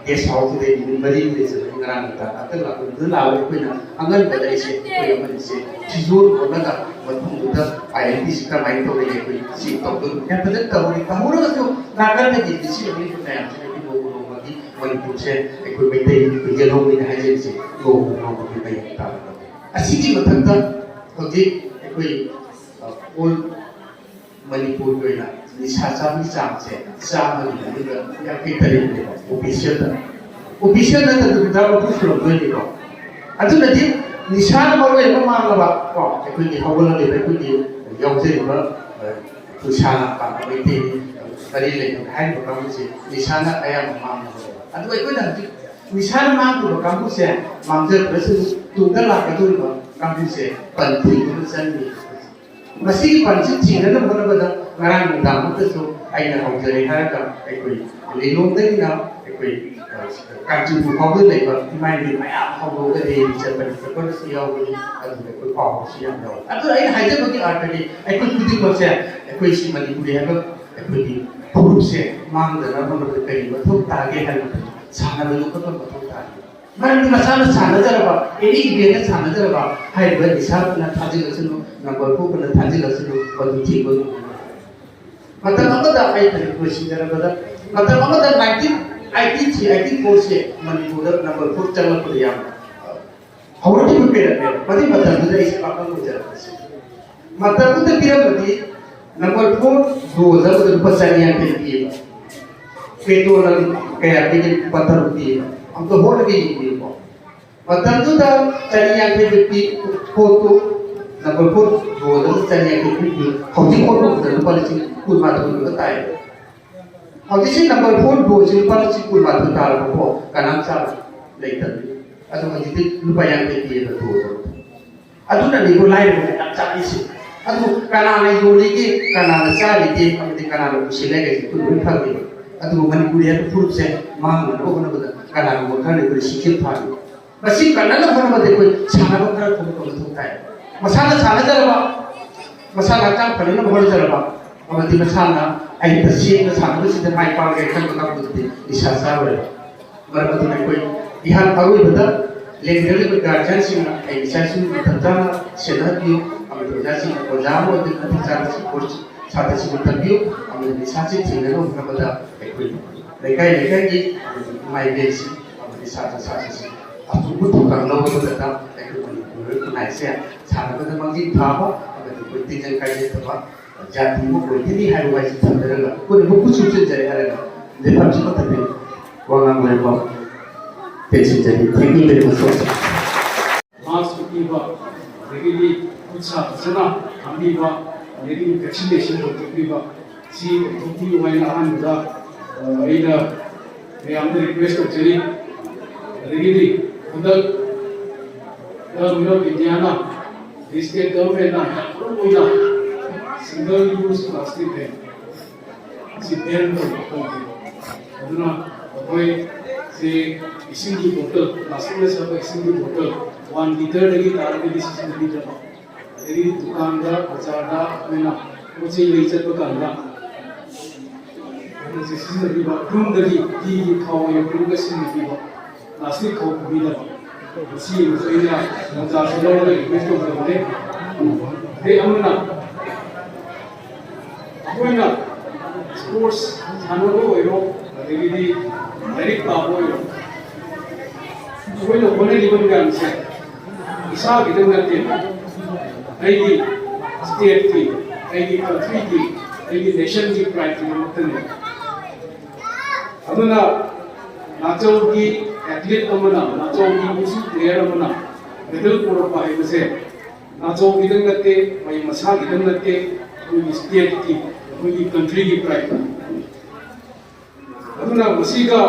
ꯒꯦꯁ ꯍꯥꯎꯁꯇꯨꯗ ꯅꯨꯃꯤꯠ ꯃꯔꯤꯅꯤ ꯂꯩꯖꯕꯅꯤ꯫ ꯉꯔꯥꯡ ꯅꯨꯡꯗꯥꯡ ꯉꯥꯛꯇꯪ ꯂꯥꯛꯄꯗꯨꯗ ꯂꯥꯛꯑꯒ ꯑꯩꯈꯣꯏꯅ ꯑꯉꯟꯕꯗ ꯑꯩꯁꯦ ꯑꯩꯈꯣꯏ ꯑꯃꯅꯤꯁꯦ ꯐꯤꯖꯣꯜ ꯍꯣꯠꯂꯒ ꯃꯇꯨꯡꯗꯨꯗ ꯑꯥꯏ ꯑꯦꯟ ꯇꯤꯁꯤ ꯀꯃꯥꯏꯅ ꯇꯧꯔꯤꯒꯦ, ꯑꯩꯈꯣꯏ ꯁꯤ ꯇꯧꯗꯣꯏꯅꯣ, ꯌꯥꯝ ꯐꯖꯅ ꯇꯧꯍꯧꯔꯤ꯫ ꯇꯧꯍꯧꯔꯒꯁꯨ ꯅꯥꯀꯟꯗꯒꯤ ꯂꯤꯁꯤꯡ ꯑꯅꯤ ꯃꯌꯥꯝꯁꯤꯅꯗꯤ ꯅꯣꯡꯃ ꯅꯣꯡꯃꯒꯤ ꯃꯅꯤꯄꯨꯔꯁꯦ ꯑꯩꯈꯣꯏ ꯃꯩꯇꯩ ꯌꯦꯜꯍꯧꯃꯤꯅ ꯍꯥꯏꯖꯔꯤꯁꯦ ꯅꯣꯡꯃ ꯅꯣꯡꯃꯒꯤ ꯃꯌꯥꯝ ꯇꯥꯔꯛꯄ꯫ ꯑꯁꯤꯒꯤ ꯃꯊꯛꯇ ꯍꯧꯖꯤꯛ ꯑꯩꯈꯣꯏ ꯑꯣꯜ ꯃꯅꯤꯄꯨꯔꯒꯤ ꯑꯣꯏꯅ ꯅꯤꯁꯥ ꯆꯥꯕꯒꯤ ꯆꯥꯡꯁꯦ ꯆꯥꯝꯃꯒꯤ ꯃꯅꯨꯡꯗ ꯌꯥꯡꯈꯩ ꯇꯔꯦꯠꯅꯦꯕ ꯑꯣꯐꯤꯁꯤꯌꯦꯜꯗ꯫ ꯑꯣꯐꯤꯁꯤꯌꯦꯜ ꯅꯠꯇꯕꯗ ꯃꯔꯐꯨ ꯁꯨꯔꯝꯗꯣꯏꯅꯤꯀꯣ꯫ ꯑꯗꯨꯅꯗꯤ ꯅꯤꯁꯥꯅ ꯃꯔꯨ ꯑꯣꯏꯕ ꯃꯥꯡꯂꯕ ꯀꯣ, ꯑꯩꯈꯣꯏꯒꯤ ꯍꯧꯒꯠꯂꯛꯂꯤꯕ ꯑꯩꯈꯣꯏꯒꯤ ꯌꯥꯎꯖꯔꯤꯕ, ꯑ, ꯑꯩꯈꯣꯏ ꯁꯥ ꯉꯥ ꯄꯥꯝꯕ ꯃꯩꯇꯩ ꯃꯔꯤ ꯂꯩꯅꯕ ꯍꯥꯏꯔꯤꯕ ꯀꯥꯡꯕꯨꯁꯦ ꯅꯤꯁꯥꯅ ꯑꯌꯥꯝꯕ ꯃꯥꯡꯂꯕ꯫ ꯑꯗꯨꯒ ꯑꯩꯈꯣꯏꯅ ꯍꯧꯖꯤꯛ ꯅꯤꯁꯥꯅ ꯃꯥꯡꯈꯤꯕ ꯀꯥꯡꯕꯨꯁꯦ ꯃꯥꯡꯖꯗ꯭ꯔꯁꯨ ꯇꯨꯡꯗ ꯂꯥꯛꯀꯗꯧꯔꯤꯕ ꯀꯥꯡꯕꯨꯁꯦ ꯄꯟꯊꯤꯡꯕ ꯑꯃ ꯆꯪꯉꯤ꯫ ꯃꯁꯤꯒꯤ ꯄꯟꯁꯤ ꯊꯤꯡꯅꯅꯕ ꯍꯣꯠꯅꯕꯗ ꯉꯔꯥꯡ ꯅꯨꯡꯗꯥꯡꯃꯛꯇꯁꯨ ꯑꯩꯅ ꯍꯧꯖꯔꯦ ꯍꯥꯏꯔꯒ ꯑꯩꯈꯣꯏ ꯂꯤꯂꯣꯡꯗꯒꯤꯅ ꯑꯩꯈꯣꯏ, ꯑ, ꯀꯥꯟꯆꯤꯄꯨꯔ ꯐꯥꯎꯕꯗ ꯂꯩꯕ ꯏꯃꯥ ꯏꯕꯦꯟ ꯃꯌꯥꯝ ꯍꯧꯗꯣꯛꯑꯒ ꯔꯦꯂꯤ ꯆꯠꯄꯅꯤ, ꯆꯠꯄꯗꯁꯨ ꯌꯥꯎꯕꯅꯤ꯫ ꯑꯗꯨꯒ ꯑꯩꯈꯣꯏ ꯄꯥꯎꯗꯁꯨ ꯌꯥꯝ ꯌꯥꯎꯋꯤ꯫ ꯑꯗꯨ ꯑꯩꯅ ꯍꯥꯏꯖꯕꯒꯤ ꯑꯥꯔꯊꯗꯤ ꯑꯩꯈꯣꯏ ꯈꯨꯗꯤꯡꯃꯛꯁꯦ, ꯑꯩꯈꯣꯏ ꯁꯤ ꯃꯅꯤꯄꯨꯔꯤ ꯍꯥꯏꯕ ꯑꯩꯈꯣꯏꯒꯤ ꯐꯨꯔꯨꯞꯁꯦ ꯃꯥꯡꯗꯅꯕ ꯍꯣꯠꯅꯕꯗ ꯀꯔꯤ ꯃꯊꯧ ꯇꯥꯒꯦ ꯍꯥꯏꯕ ꯃꯇꯝꯗ ꯁꯥꯟꯅꯕ ꯌꯣꯛꯈꯠꯄ ꯃꯊꯧ ꯇꯥꯏ꯫ ꯃꯔꯝꯗꯤ ꯃꯁꯥꯅ ꯁꯥꯟꯅꯖꯔꯕ, ꯑꯦꯅꯤ ꯏꯚꯦꯟꯗ ꯁꯥꯟꯅꯖꯔꯕ, ꯍꯥꯏꯔꯤꯕ ꯅꯤꯁꯥꯗꯨꯅ ꯊꯥꯖꯤꯜꯂꯁꯅꯨ, ꯅꯝꯕꯔ ꯐꯣꯔꯗꯨꯅ ꯊꯥꯖꯤꯜꯂꯁꯅꯨ, ꯃꯗꯨ ꯊꯤꯡꯕ ꯉꯝꯒꯅꯤ꯫ ꯃꯇꯝ ꯑꯃꯗ ꯑꯩ ꯂꯣꯏꯁꯤꯟꯖꯔꯕꯗ, ꯃꯇꯝ ꯑꯃꯗ ꯅꯥꯏꯟꯇꯤꯟ ꯑꯥꯏꯇꯤ ꯊ꯭ꯔꯤ ꯑꯥꯏꯇꯤ ꯐꯣꯔꯁꯦ ꯃꯅꯤꯄꯨꯔꯗ ꯅꯝꯕꯔ ꯐꯣꯔ ꯆꯪꯂꯛꯄꯗ ꯌꯥꯝꯅ ꯍꯧꯔꯛꯈꯤꯕ ꯄꯦꯔꯠꯅꯦꯕ꯫ ꯃꯗꯨꯒꯤ ꯃꯇꯝꯗꯨꯗ ꯑꯩꯁꯦ ꯄꯥꯈꯪ ꯑꯣꯏꯖꯔꯛꯄꯁꯦ꯫ ꯃꯇꯝꯗꯨꯗ ꯄꯤꯔꯝꯕꯗꯤ ꯅꯝꯕꯔ ꯐꯣꯔ ꯗꯣꯁ ꯑꯃꯗ ꯂꯨꯄꯥ ꯆꯅꯤ ꯌꯥꯡꯈꯩ ꯄꯤꯌꯦꯕ꯫ ꯄꯦꯇ꯭ꯔꯣꯜꯅ ꯀꯌꯥ ꯄꯤꯒꯦ? ꯂꯨꯄꯥ ꯇꯔꯨꯛ ꯄꯤꯌꯦꯕ꯫ ꯑꯝꯇ ꯍꯣꯠꯂꯒ ꯌꯦꯡꯕꯤꯌꯨꯀꯣ꯫ ꯃꯇꯝꯗꯨꯗ ꯆꯅꯤ ꯌꯥꯡꯈꯩ ꯄꯤ ꯄꯣꯠꯇꯨ, ꯅꯝꯕꯔ ꯐꯣꯔ ꯗꯣꯁ ꯑꯃꯗ ꯆꯅꯤ ꯌꯥꯡꯈꯩ ꯄꯤ, ꯍꯧꯖꯤꯛ ꯍꯣꯠꯂꯨꯕꯗ ꯂꯨꯄꯥ ꯂꯤꯁꯤꯡ ꯀꯨꯟꯃꯥꯊꯣꯏ ꯈꯛꯇ ꯇꯥꯏꯌꯦꯕ꯫ ꯍꯧꯖꯤꯛꯁꯤ ꯅꯝꯕꯔ ꯐꯣꯔ ꯗꯣꯁꯁꯤ ꯂꯨꯄꯥ ꯂꯤꯁꯤꯡ ꯀꯨꯟꯃꯥꯊꯣꯏ ꯇꯥꯔꯕꯀꯣ, ꯀꯅꯥꯝ ꯆꯥꯕ ꯂꯩꯇꯕꯅꯤ꯫ ꯑꯗꯣ ꯍꯧꯖꯤꯛꯇꯤ ꯂꯨꯄꯥ ꯌꯥꯡꯈꯩ ꯄꯤꯌꯦꯕ ꯗꯣꯁ ꯑꯃꯗ꯫ ꯑꯗꯨꯅꯅꯤꯀꯣ ꯂꯥꯏꯔꯕ ꯃꯌꯥꯝ ꯆꯥꯔꯤꯁꯦ꯫ ꯑꯗꯨꯕꯨ ꯀꯅꯥꯅ ꯌꯣꯜꯂꯤꯒꯦ, ꯀꯅꯥꯅ ꯆꯥꯔꯤꯒꯦ, ꯑꯃꯗꯤ ꯀꯅꯥꯅ ꯄꯨꯁꯤꯜꯂꯦ ꯍꯥꯏꯁꯦ ꯑꯩꯈꯣꯏ ꯂꯣꯏ ꯈꯪꯉꯦꯕ꯫ ꯑꯗꯨꯕꯨ ꯃꯅꯤꯄꯨꯔꯤ ꯍꯥꯏꯕ ꯐꯨꯔꯨꯞꯁꯦ ꯃꯥꯡꯅꯅꯕ ꯍꯣꯠꯅꯕꯗ ꯀꯅꯥꯒꯨꯝꯕ ꯈꯔꯅ ꯑꯩꯈꯣꯏ ꯁꯤꯛꯁꯤꯟ ꯐꯥꯔꯤ꯫ ꯃꯁꯤ ꯀꯟꯅꯅꯕ ꯍꯣꯠꯅꯕꯗ ꯑꯩꯈꯣꯏ ꯁꯥꯟꯅꯕ ꯈꯔ ꯊꯣꯛꯄ ꯃꯊꯧ ꯇꯥꯏ꯫ ꯃꯁꯥꯅ ꯁꯥꯟꯅꯖꯔꯕ, ꯃꯁꯥꯅ ꯍꯛꯆꯥꯡ ꯐꯅꯅꯕ ꯍꯣꯠꯅꯖꯔꯕ, ꯑꯃꯗꯤ ꯃꯁꯥꯅ ꯑꯩ ꯇꯁꯦꯡꯅ ꯁꯥꯟꯅꯕꯁꯤꯗ ꯃꯥꯏ ꯄꯥꯛꯂꯒꯦ ꯈꯟꯕ ꯀꯥꯡꯕꯨꯗꯨꯗꯤ ꯅꯤꯁꯥ ꯆꯥꯔꯣꯏꯕ꯫ ꯃꯔꯝ ꯑꯗꯨꯅ ꯑꯩꯈꯣꯏ ꯏꯍꯥꯟ ꯑꯔꯣꯏꯕꯗ ꯂꯦꯡꯗ꯭ꯔꯤꯕ ꯒꯥꯔꯖꯤꯌꯟꯁꯤꯡꯅ ꯑꯩ ꯏꯆꯥꯁꯤꯡꯕꯨ ꯃꯇꯝ ꯆꯥꯅ ꯁꯦꯟꯅꯕꯤꯌꯨ ꯑꯃꯗꯤ ꯑꯣꯖꯥꯁꯤꯡꯅ ꯑꯣꯖꯥ ꯑꯃ ꯑꯣꯏꯗꯨꯅ ꯃꯇꯤꯛ ꯆꯥꯅ ꯁꯄꯣꯔꯠ ꯁꯥꯇ꯭ꯔꯁꯤꯡꯕꯨ ꯇꯝꯕꯤꯌꯨ ꯑꯃꯗꯤ ꯅꯤꯁꯥꯁꯤ ꯊꯦꯡꯅꯅꯕ ꯍꯣꯠꯅꯕꯗ ꯑꯩꯈꯣꯏ ꯂꯩꯀꯥꯏ ꯂꯩꯀꯥꯏꯒꯤ ꯑꯃꯗꯤ ꯏꯃꯥ ꯏꯕꯦꯜꯁꯤꯡ ꯑꯃꯗꯤ ꯁꯥꯇ꯭ꯔ ꯁꯥꯇ꯭ꯔꯁꯤꯡ ꯑꯆꯧꯕ ꯊꯧꯗꯥꯡ ꯂꯧꯕꯗ ꯑꯩꯈꯣꯏ ꯃꯅꯤꯄꯨꯔ ꯈꯨꯟꯅꯥꯏꯁꯦ ꯁꯥꯟꯅꯕꯗ ꯃꯥꯡꯖꯤꯜ ꯊꯥꯕ ꯑꯃꯗꯤ ꯑꯩꯈꯣꯏ ꯇꯤꯟꯖꯪ ꯀꯥꯏꯖꯗꯕ ꯖꯥꯇꯤ ꯑꯃ ꯑꯣꯏꯒꯅꯤ ꯍꯥꯏꯕ ꯋꯥꯍꯩꯁꯤ ꯊꯝꯖꯔꯒ ꯑꯩꯈꯣꯏꯅ ꯃꯈꯨꯠ ꯆꯨꯞꯁꯤꯟꯖꯔꯦ ꯍꯥꯏꯔꯒ ꯂꯦꯞꯐꯝꯁꯤ ꯑꯃꯠꯇ ꯂꯩ꯫ ꯋꯥ ꯉꯥꯡꯕ ꯂꯦꯞꯄ ꯇꯦꯟꯁꯤꯟꯖꯔꯤ꯫ Thank you very much, sir. ꯃꯥꯁꯛ ꯎꯞꯄꯤꯕ, ꯑꯗꯒꯤꯗꯤ ꯈꯨꯠ ꯁꯥ ꯐꯖꯅ ꯊꯝꯕꯤꯕ, ꯑꯗꯒꯤꯗꯤ ꯚꯦꯛꯁꯤꯅꯦꯁꯟ ꯇꯧꯊꯣꯛꯄꯤꯕ, ꯁꯤ ꯑꯣꯏꯊꯣꯛꯄꯤꯌꯨ ꯍꯥꯏꯅ ꯑꯍꯥꯟꯕꯗ, ꯑ, ꯑꯩꯅ ꯃꯌꯥꯝꯗ ꯔꯤꯀ꯭ꯋꯦꯁ ꯇꯧꯖꯔꯤ꯫ ꯑꯗꯒꯤꯗꯤ ꯍꯟꯗꯛ Government of India ꯅ, ꯁ꯭ꯇꯦꯠ ꯒꯚꯔꯟꯃꯦꯟꯠꯅ ꯌꯥꯝ ꯃꯔꯨ ꯑꯣꯏꯅ ꯁꯤꯡꯒꯜ ꯌꯨꯁ ꯄ꯭ꯂꯥꯁꯇꯤꯛ ꯕꯦꯟ ꯁꯤ ꯕꯦꯟ ꯇꯧꯕ ꯇꯧꯗꯦ꯫ ꯑꯗꯨꯅ ꯑꯩꯈꯣꯏ ꯁꯤ ꯏꯁꯤꯡꯒꯤ ꯕꯣꯇꯜ, ꯄ꯭ꯂꯥꯁꯇꯤꯛꯅ ꯁꯥꯕ ꯏꯁꯤꯡꯒꯤ ꯕꯣꯇꯜ ꯋꯥꯟ ꯂꯤꯇꯔꯗꯒꯤ ꯇꯥꯔꯒꯗꯤ ꯁꯤꯖꯤꯟꯅꯕꯤꯗꯕ꯫ ꯑꯗꯒꯤ ꯗꯨꯀꯥꯟꯗ, ꯕꯖꯥꯔꯗ ꯑꯩꯈꯣꯏꯅ ꯄꯣꯠ ꯆꯩ ꯂꯩ ꯆꯠꯄ ꯀꯥꯟꯗ ꯃꯁꯤ ꯁꯤꯖꯤꯟꯅꯕꯤꯕ, ꯌꯨꯝꯗꯒꯤ ꯂꯤꯒꯤ ꯈꯥꯎ ꯑꯣꯏꯅ ꯄꯨꯔꯒ ꯁꯤꯖꯤꯟꯅꯕꯤꯕ, ꯄ꯭ꯂꯥꯁꯇꯤꯛ ꯈꯥꯎ ꯄꯨꯕꯤꯗꯕ꯫ ꯃꯁꯤ ꯑꯩꯅ ꯇꯥꯟꯖꯥꯁꯤ ꯂꯧꯔꯒ ꯔꯤꯀ꯭ꯋꯦꯁ ꯇꯧꯖꯕꯅꯦ꯫ ꯑꯗꯩ ꯑꯃꯅ ꯑꯩꯈꯣꯏꯅ ꯁ꯭ꯄꯣꯔꯠꯁ ꯁꯥꯟꯅꯕ ꯑꯣꯏꯔꯣ, ꯑꯗꯒꯤꯗꯤ ꯂꯥꯏꯔꯤꯛ ꯄꯥꯕ ꯑꯣꯏꯔꯣ, ꯑꯩꯈꯣꯏꯅ ꯍꯣꯠꯅꯔꯤꯕ ꯃꯌꯥꯝꯁꯦ ꯏꯁꯥꯒꯤꯗꯪ ꯅꯠꯇꯦ, ꯑꯩꯒꯤ ꯁ꯭ꯇꯦꯠꯀꯤ, ꯑꯩꯒꯤ ꯀꯟꯇ꯭ꯔꯤꯒꯤ, ꯑꯩꯒꯤ ꯅꯦꯁꯟꯒꯤ ꯄ꯭ꯔꯥꯏꯗꯀꯤꯗꯃꯛꯇꯅꯦ꯫ ꯑꯗꯨꯅ ꯅꯥꯆꯧꯒꯤ ꯑꯦꯊꯂꯤꯠ ꯑꯃꯅ, ꯅꯥꯆꯧꯒꯤ ꯋꯨꯁꯨ ꯄ꯭ꯂꯦꯌꯔ ꯑꯃꯅ ꯃꯦꯗꯜ ꯄꯨꯔꯛꯄ ꯍꯥꯏꯕꯁꯦ ꯅꯥꯆꯧꯒꯤꯗꯪ ꯅꯠꯇꯦ, ꯃꯍꯩ ꯃꯁꯥꯒꯤꯗꯪ ꯅꯠꯇꯦ, ꯑꯩꯈꯣꯏꯒꯤ ꯁ꯭ꯇꯦꯠꯀꯤ, ꯑꯩꯈꯣꯏꯒꯤ ꯀꯟꯇ꯭ꯔꯤꯒꯤ ꯄ꯭ꯔꯥꯏꯗꯅꯤ꯫ ꯑꯗꯨꯅ ꯃꯁꯤꯒ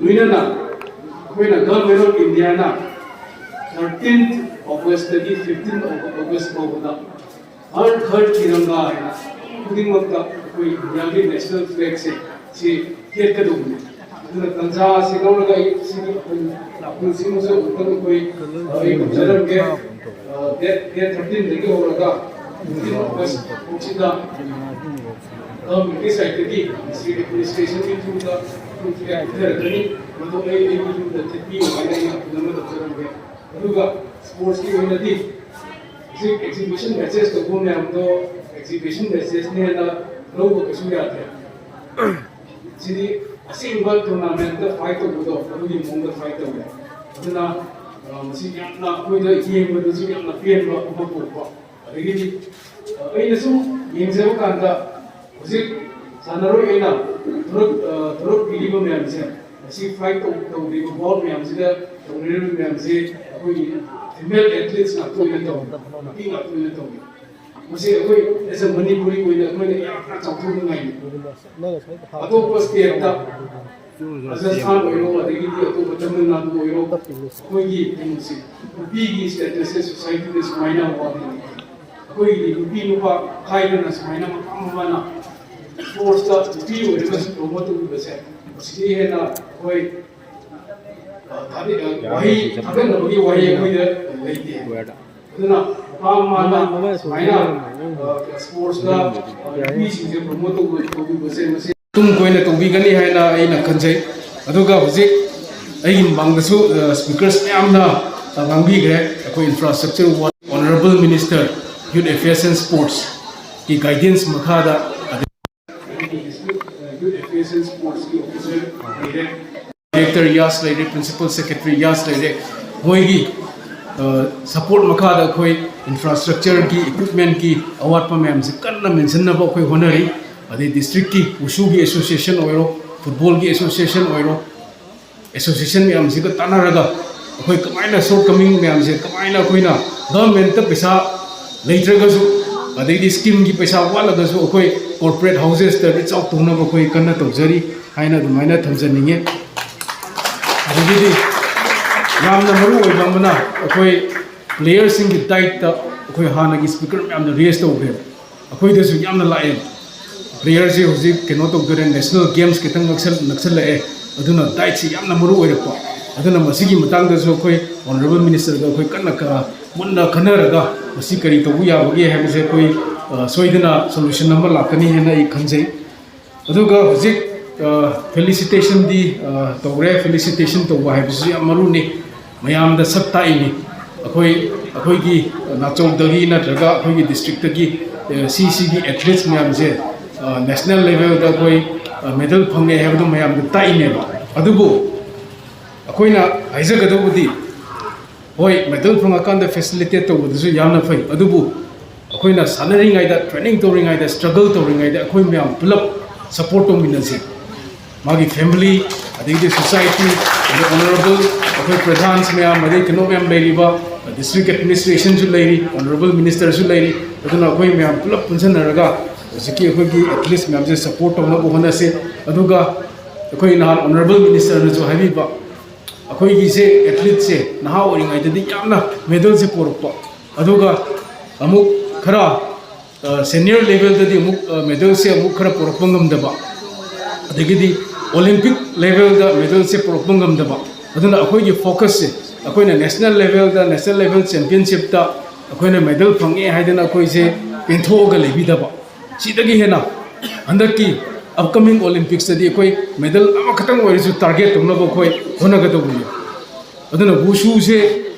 ꯂꯣꯏꯅꯅ ꯑꯩꯈꯣꯏꯅ Government of India ꯅ thirteenth August ꯇꯒꯤ fifteenth August ꯐꯥꯎꯕꯗ ꯍꯔ ꯘꯔ ꯇꯤꯔꯪꯒꯥ ꯍꯥꯏꯅ ꯈꯨꯗꯤꯡꯃꯛꯇ ꯑꯩꯈꯣꯏ ꯏꯟꯗꯤꯌꯥꯒꯤ ꯅꯦꯁꯅꯦꯜ ꯐ꯭ꯂꯦꯒꯁꯦ ꯁꯤ ꯊꯦꯠꯀꯗꯧꯕꯅꯤ꯫ ꯑꯗꯨꯅ ꯇꯥꯟꯖꯥ ꯑꯁꯤ ꯂꯧꯔꯒ ꯑꯩ ꯁꯤꯒꯤ ꯑꯩꯈꯣꯏ ꯂꯥꯛꯐꯝꯁꯤꯡꯕꯨꯁꯨ ꯑꯃꯨꯛꯇꯪ ꯑꯩꯈꯣꯏ, ꯑ, ꯑꯩ ꯈꯨꯝꯖꯔꯝꯒꯦ꯫ ꯑ, date, date thirteen ꯗꯒꯤ ꯍꯧꯔꯒ fifteen August ꯐꯥꯎꯁꯤꯗ ꯒꯚꯔꯟꯃꯦꯟꯠꯀꯤ ꯁꯥꯏꯠꯇꯒꯤ ꯃꯁꯤ ꯑꯦꯗꯃꯤꯅꯤꯁꯇ꯭ꯔꯦꯁꯟꯒꯤ through ꯗ ꯄꯤꯊꯔꯛꯀꯅꯤ꯫ ꯃꯗꯨ ꯑꯩ ꯑꯩꯒꯤ ꯌꯨꯝꯗ ꯊꯤꯠꯄꯤꯌꯨ ꯍꯥꯏꯅ ꯑꯩꯅ ꯈꯨꯗꯝ ꯑꯃ ꯇꯧꯖꯔꯝꯒꯦ꯫ ꯑꯗꯨꯒ ꯁ꯭ꯄꯣꯔꯠꯁꯀꯤ ꯑꯣꯏꯅꯗꯤ ꯍꯧꯖꯤꯛ ꯑꯦꯛꯖꯤꯕꯤꯁꯟ ꯕꯦꯆꯦꯁ ꯇꯧꯕ ꯃꯌꯥꯝꯗꯣ, ꯑꯦꯛꯖꯤꯕꯤꯁꯟ ꯕꯦꯆꯦꯁꯅꯦꯅ ꯂꯧꯕ ꯀꯩꯁꯨ ꯌꯥꯗ꯭ꯔꯦ꯫ ꯁꯤꯗꯤ ꯑꯁꯦꯡꯕ ꯇꯣꯔꯅꯥꯃꯦꯟꯇ ꯐꯥꯏꯠ ꯇꯧꯕꯗꯣ ꯑꯗꯨꯒꯤ ꯃꯑꯣꯡꯗ ꯐꯥꯏꯠ ꯇꯧꯔꯦ꯫ ꯑꯗꯨꯅ ꯑ, ꯃꯁꯤ ꯌꯥꯝꯅ ꯑꯩꯈꯣꯏꯗ ꯌꯦꯡꯕꯗꯁꯨ ꯌꯥꯝꯅ ꯄꯦꯟꯕ ꯑꯃ ꯄꯣꯛꯄ꯫ ꯑꯗꯒꯤꯗꯤ ꯑ, ꯑꯩꯅ ꯁꯨꯝ ꯌꯦꯡꯖꯕ ꯀꯥꯟꯗ ꯍꯧꯖꯤꯛ ꯁꯥꯟꯅꯔꯣꯏ ꯑꯩꯅ ꯊꯣꯔꯛ-, ꯑ, ꯊꯣꯔꯛꯄꯤꯔꯤꯕ ꯃꯌꯥꯝꯁꯦ, ꯃꯁꯤ ꯐꯥꯏꯠ ꯇꯧ-, ꯇꯧꯔꯤꯕ ꯕꯣꯜ ꯃꯌꯥꯝꯁꯤꯗ ꯇꯧꯅꯔꯤꯕ ꯃꯌꯥꯝꯁꯦ ꯑꯩꯈꯣꯏꯒꯤ ꯐꯤꯃꯦꯜ ꯑꯦꯊꯂꯤꯠꯁ ꯉꯥꯛꯇ ꯑꯣꯏꯅ ꯇꯧꯏ, ꯅꯨꯄꯤ ꯉꯥꯛꯇ ꯑꯣꯏꯅ ꯇꯧꯏ꯫ ꯃꯁꯤ ꯑꯩꯈꯣꯏ as a ꯃꯅꯤꯄꯨꯔꯤ ꯑꯣꯏꯅ ꯑꯩꯈꯣꯏꯅ ꯌꯥꯝꯅ ꯆꯥꯎꯊꯣꯛꯅꯤꯡꯉꯥꯏꯅꯤ꯫ ꯑꯇꯣꯞꯄ ꯁ꯭ꯇꯦꯠꯇ ꯔꯥꯖꯁꯊꯥꯟ ꯑꯣꯏꯔꯣ, ꯑꯗꯒꯤꯗꯤ ꯑꯇꯣꯞꯄ ꯇꯥꯃꯤꯜ ꯅꯥꯗꯨ ꯑꯣꯏꯔꯣ, ꯑꯩꯈꯣꯏꯒꯤ ꯀꯩꯅꯣꯁꯦ, ꯅꯨꯄꯤꯒꯤ ꯁ꯭ꯇꯦꯇꯁꯁꯦ ꯁꯣꯁꯥꯏꯇꯤꯗ ꯁꯨꯃꯥꯏꯅ ꯋꯥꯠꯂꯤ꯫ ꯑꯩꯈꯣꯏꯒꯤꯗꯤ ꯅꯨꯄꯤ ꯅꯨꯄꯥ ꯈꯥꯏꯗꯅ ꯁꯨꯃꯥꯏꯅ ꯃꯐꯝ ꯑꯃꯅ ꯁ꯭ꯄꯣꯔꯠꯁꯇ ꯅꯨꯄꯤ ꯑꯣꯏꯔꯒꯁꯨ ꯄ꯭ꯔꯣꯃꯣꯠ ꯇꯧꯕꯤꯕꯁꯦ, ꯃꯁꯤꯗꯒꯤ ꯍꯦꯟꯅ ꯑꯩꯈꯣꯏ, ꯑ, ꯊꯥꯒꯠ-, ꯑ, ꯋꯥꯍꯩ, ꯊꯥꯒꯠꯅꯕꯒꯤ ꯋꯥꯍꯩ ꯑꯩꯈꯣꯏꯗ ꯂꯩꯇꯦ꯫ ꯑꯗꯨꯅ ꯃꯄꯥ ꯃꯃꯥꯅ ꯁꯨꯃꯥꯏꯅ, ꯑ, ꯁ꯭ꯄꯣꯔꯠꯁꯇ, ꯑ, ꯅꯨꯄꯤꯁꯤꯡꯁꯦ ꯄ꯭ꯔꯣꯃꯣꯠ ꯇꯧꯕ-, ꯇꯧꯕꯤꯕꯁꯦ ꯃꯁꯤ ꯇꯨꯡ ꯀꯣꯏꯅ ꯇꯧꯕꯤꯒꯅꯤ ꯍꯥꯏꯅ ꯑꯩꯅ ꯈꯟꯖꯩ꯫ ꯑꯗꯨꯒ ꯍꯧꯖꯤꯛ ꯑꯩꯒꯤ ꯃꯃꯥꯡꯗꯁꯨ, ꯑ, ꯁ꯭ꯄꯤꯀꯔꯁ ꯃꯌꯥꯝꯅ, ꯑ, ꯉꯥꯡꯕꯤꯈ꯭ꯔꯦ꯫ ꯑꯩꯈꯣꯏ infrastructure ward, honourable minister, youth affairs and ꯁ꯭ꯄꯣꯔꯠꯁꯀꯤ ꯒꯥꯏꯗꯦꯟꯁ ꯃꯈꯥꯗ, ꯑꯗꯒꯤ ꯗꯤꯁꯇ꯭ꯔꯤꯛ, ꯑ, ꯌꯨꯠ ꯑꯦꯐꯤꯌꯔꯁ ꯑꯦꯟ ꯁ꯭ꯄꯣꯔꯠꯁꯀꯤ ꯑꯣꯐꯤꯁꯔ ꯂꯩꯔꯦ꯫ ꯗꯥꯏꯔꯦꯛꯇꯔ ꯌꯥꯁ ꯂꯩꯔꯦ, ꯄ꯭ꯔꯤꯟꯁꯤꯄꯜ ꯁꯦꯀ꯭ꯔꯦꯇꯔꯤ ꯌꯥꯁ ꯂꯩꯔꯦ꯫ ꯃꯣꯏꯒꯤ, ꯑ, ꯁꯄꯣꯔꯠ ꯃꯈꯥꯗ ꯑꯩꯈꯣꯏ ꯏꯟꯐ꯭ꯔꯥꯁ꯭ꯇ꯭ꯔꯛꯆꯔꯒꯤ, ꯏꯀ꯭ꯋꯤꯞꯃꯦꯟꯠꯀꯤ ꯑꯋꯥꯠꯄ ꯃꯌꯥꯝꯁꯦ ꯀꯟꯅ ꯃꯦꯟꯁꯤꯟꯅꯕ ꯑꯩꯈꯣꯏ ꯍꯣꯠꯅꯔꯤ꯫ ꯑꯗꯩ ꯗꯤꯁꯇ꯭ꯔꯤꯛꯀꯤ ꯋꯨꯁꯨꯒꯤ ꯑꯦꯁꯣꯁꯤꯌꯦꯁꯟ ꯑꯣꯏꯔꯣ, ꯐꯨꯠꯕꯣꯜꯒꯤ ꯑꯦꯁꯣꯁꯤꯌꯦꯁꯟ ꯑꯣꯏꯔꯣ, ꯑꯦꯁꯣꯁꯤꯌꯦꯁꯟ ꯃꯌꯥꯝꯁꯤꯒ ꯇꯥꯟꯅꯔꯒ ꯑꯩꯈꯣꯏ ꯀꯃꯥꯏꯅ ꯁꯣꯔꯠ ꯀꯃꯤꯡ ꯃꯌꯥꯝꯁꯦ ꯀꯃꯥꯏꯅ ꯑꯩꯈꯣꯏꯅ ꯒꯚꯔꯟꯃꯦꯟꯠꯇ ꯄꯩꯁꯥ ꯂꯩꯇ꯭ꯔꯒꯁꯨ, ꯑꯗꯩꯗꯤ ꯁ꯭ꯀꯤꯝꯒꯤ ꯄꯩꯁꯥ ꯋꯥꯠꯂꯒꯁꯨ ꯑꯩꯈꯣꯏ ꯀꯣꯔꯄꯣꯔꯦꯠ ꯍꯥꯎꯁꯦꯁꯇ ꯔꯤꯆ ꯑꯥꯎꯠ ꯇꯧꯅꯕ ꯑꯩꯈꯣꯏ ꯀꯟꯅ ꯇꯧꯖꯔꯤ ꯍꯥꯏꯅ ꯑꯗꯨꯃꯥꯏꯅ ꯊꯝꯖꯅꯤꯡꯉꯤ꯫ ꯑꯗꯒꯤꯗꯤ ꯌꯥꯝꯅ ꯃꯔꯨ ꯑꯣꯏꯕ ꯑꯃꯅ ꯑꯩꯈꯣꯏ ꯄ꯭ꯂꯦꯌꯔꯁꯤꯡꯒꯤ ꯗꯥꯏꯠꯇ ꯑꯩꯈꯣꯏ ꯍꯥꯟꯅꯒꯤ ꯁ꯭ꯄꯤꯀꯔ ꯃꯌꯥꯝꯅ ꯔꯦꯁ ꯇꯧꯈ꯭ꯔꯦꯕ꯫ ꯑꯩꯈꯣꯏꯗꯁꯨ ꯌꯥꯝꯅ ꯂꯥꯛꯑꯦꯕ꯫ ꯄ꯭ꯂꯦꯌꯔꯁꯦ ꯍꯧꯖꯤꯛ ꯀꯩꯅꯣ ꯇꯧꯗꯣꯔꯦ, ꯅꯦꯁꯅꯦꯜ ꯒꯦꯝꯁ ꯈꯤꯇꯪ ꯅꯛꯁꯜ-, ꯅꯛꯁꯜꯂꯛꯑꯦ꯫ ꯑꯗꯨꯅ ꯗꯥꯏꯠꯁꯤ ꯌꯥꯝꯅ ꯃꯔꯨ ꯑꯣꯏꯔꯛꯄ꯫ ꯑꯗꯨꯅ ꯃꯁꯤꯒꯤ ꯃꯇꯥꯡꯗꯁꯨ ꯑꯩꯈꯣꯏ ꯑꯣꯅꯔꯦꯕꯜ ꯃꯤꯅꯤꯁꯇꯔꯒ ꯑꯩꯈꯣꯏ ꯀꯟꯅ ꯀ-, ꯃꯨꯟꯅ ꯈꯟꯅꯔꯒ ꯃꯁꯤ ꯀꯔꯤ ꯇꯧꯕ ꯌꯥꯕꯒꯦ ꯍꯥꯏꯕꯁꯦ ꯑꯩꯈꯣꯏ, ꯑ, ꯁꯣꯏꯗꯅ ꯁꯣꯂꯨꯁꯟ ꯑꯃ ꯂꯥꯛꯀꯅꯤ ꯍꯥꯏꯅ ꯑꯩ ꯈꯟꯖꯩ꯫ ꯑꯗꯨꯒ ꯍꯧꯖꯤꯛ ꯐꯦꯂꯤꯁꯤꯇꯦꯁꯟꯗꯤ ꯇꯧꯔꯦ꯫ ꯐꯦꯂꯤꯁꯤꯇꯦꯁꯟ ꯇꯧꯕ ꯍꯥꯏꯕꯁꯤꯁꯨ ꯌꯥꯝ ꯃꯔꯨꯅꯤ, ꯃꯌꯥꯝꯗ ꯁꯛ ꯇꯥꯛꯏꯅꯤ꯫ ꯑꯩꯈꯣꯏ ꯑꯩꯈꯣꯏꯒꯤ ꯅꯥꯆꯧꯗꯒꯤ ꯅꯠꯇ꯭ꯔꯒ ꯑꯩꯈꯣꯏꯒꯤ ꯗꯤꯁꯇ꯭ꯔꯤꯛꯇꯒꯤ ꯁꯤ ꯁꯤꯒꯤ ꯑꯦꯊꯂꯤꯠꯁ ꯃꯌꯥꯝꯁꯦ ꯅꯦꯁꯅꯦꯜ ꯂꯦꯚꯦꯜꯗ ꯑꯩꯈꯣꯏ ꯃꯦꯗꯜ ꯐꯪꯉꯦ ꯍꯥꯏꯕꯗꯨ ꯃꯌꯥꯝꯗ ꯇꯥꯛꯏꯅꯦꯕ꯫ ꯑꯗꯨꯕꯨ ꯑꯩꯈꯣꯏꯅ ꯍꯥꯏꯖꯒꯗꯧꯕꯗꯤ, ꯍꯣꯏ, ꯃꯦꯗꯜ ꯐꯪꯉꯀꯥꯟꯗ ꯐꯦꯁꯤꯂꯤꯇꯦꯠ ꯇꯧꯕꯗꯨꯁꯨ ꯌꯥꯝꯅ ꯐꯩ, ꯑꯗꯨꯕꯨ ꯑꯩꯈꯣꯏꯅ ꯁꯥꯟꯅꯔꯤꯉꯩꯗ, ꯇ꯭ꯔꯦꯅꯤꯡ ꯇꯧꯔꯤꯉꯩꯗ, ꯁ꯭ꯇ꯭ꯔꯒꯜ ꯇꯧꯔꯤꯉꯩꯗ ꯑꯩꯈꯣꯏ ꯃꯌꯥꯝ ꯄꯨꯂꯞ ꯁꯞꯄꯣꯔꯠ ꯇꯧꯃꯤꯟꯅꯁꯤ꯫ ꯃꯥꯒꯤ ꯐꯦꯃꯤꯂꯤ, ꯑꯗꯒꯤꯗꯤ ꯁꯣꯁꯥꯏꯇꯤ, ꯑꯗꯩ ꯑꯣꯅꯔꯦꯕꯜ ꯑꯩꯈꯣꯏ ꯄ꯭ꯔꯙꯥꯟꯁ ꯃꯌꯥꯝ, ꯑꯗꯩ ꯀꯩꯅꯣ ꯃꯌꯥꯝ ꯂꯩꯔꯤꯕ, ꯗꯤꯁꯇ꯭ꯔꯤꯛ ꯑꯦꯗꯃꯤꯅꯤꯁꯇ꯭ꯔꯦꯁꯟꯁꯨ ꯂꯩꯔꯤ, ꯑꯣꯅꯔꯦꯕꯜ ꯃꯤꯅꯤꯁꯇꯔꯁꯨ ꯂꯩꯔꯤ꯫ ꯑꯗꯨꯅ ꯑꯩꯈꯣꯏ ꯃꯌꯥꯝ ꯄꯨꯂꯞ ꯄꯨꯟꯁꯤꯟꯅꯔꯒ ꯍꯧꯖꯤꯛꯀꯤ ꯑꯩꯈꯣꯏꯒꯤ ꯑꯦꯊꯂꯤꯠꯁ ꯃꯌꯥꯝꯁꯦ ꯁꯞꯄꯣꯔꯠ ꯇꯧꯅꯕ ꯍꯣꯠꯅꯁꯤ꯫ ꯑꯗꯨꯒ ꯑꯩꯈꯣꯏ ꯅꯍꯥꯟ ꯑꯣꯅꯔꯦꯕꯜ ꯃꯤꯅꯤꯁꯇꯔꯅꯁꯨ ꯍꯥꯏꯕꯤꯕ, ꯑꯩꯈꯣꯏꯒꯤꯁꯦ ꯑꯦꯊꯂꯤꯠꯁꯦ ꯅꯍꯥ ꯑꯣꯏꯔꯤꯉꯩꯗꯗꯤ ꯌꯥꯝꯅ ꯃꯦꯗꯜꯁꯦ ꯄꯣꯔꯛꯄ, ꯑꯗꯨꯒ ꯑꯃꯨꯛ ꯈꯔ ꯁꯦꯅꯤꯌꯔ ꯂꯦꯚꯦꯜꯗꯗꯤ ꯑꯃꯨꯛ ꯃꯦꯗꯜꯁꯦ ꯑꯃꯨꯛ ꯈꯔ ꯄꯣꯔꯛꯄ ꯉꯝꯗꯕ, ꯑꯗꯒꯤꯗꯤ ꯑꯣꯂꯤꯝꯄꯤꯛ ꯂꯦꯚꯦꯜꯗ ꯃꯦꯗꯜꯁꯦ ꯄꯣꯔꯛꯄ ꯉꯝꯗꯕ꯫ ꯑꯗꯨꯅ ꯑꯩꯈꯣꯏꯒꯤ ꯐꯣꯀꯁꯁꯦ ꯑꯩꯈꯣꯏꯅ ꯅꯦꯁꯅꯦꯜ ꯂꯦꯚꯦꯜꯗ, ꯅꯦꯁꯅꯦꯜ ꯂꯦꯚꯦꯜ ꯆꯦꯝꯄꯤꯌꯟꯁꯤꯞꯇ ꯑꯩꯈꯣꯏꯅ ꯃꯦꯗꯜ ꯐꯪꯉꯦ ꯍꯥꯏꯗꯅ ꯑꯩꯈꯣꯏꯁꯦ ꯄꯦꯟꯊꯣꯛꯑꯒ ꯂꯩꯕꯤꯗꯕ, ꯁꯤꯗꯒꯤ ꯍꯦꯟꯅ ꯍꯟꯗꯛꯀꯤ ꯑꯞꯀꯃꯤꯡ ꯑꯣꯂꯤꯝꯄꯤꯛꯁꯇꯗꯤ ꯑꯩꯈꯣꯏ ꯃꯦꯗꯜ ꯑꯃꯈꯛꯇꯪ ꯑꯣꯏꯔꯁꯨ ꯇꯥꯔꯒꯦꯠ ꯇꯧꯅꯕ ꯑꯩꯈꯣꯏ ꯍꯣꯠꯅꯒꯗꯧꯕꯅꯤ꯫ ꯑꯗꯨꯅ ꯋꯨꯁꯨꯁꯦ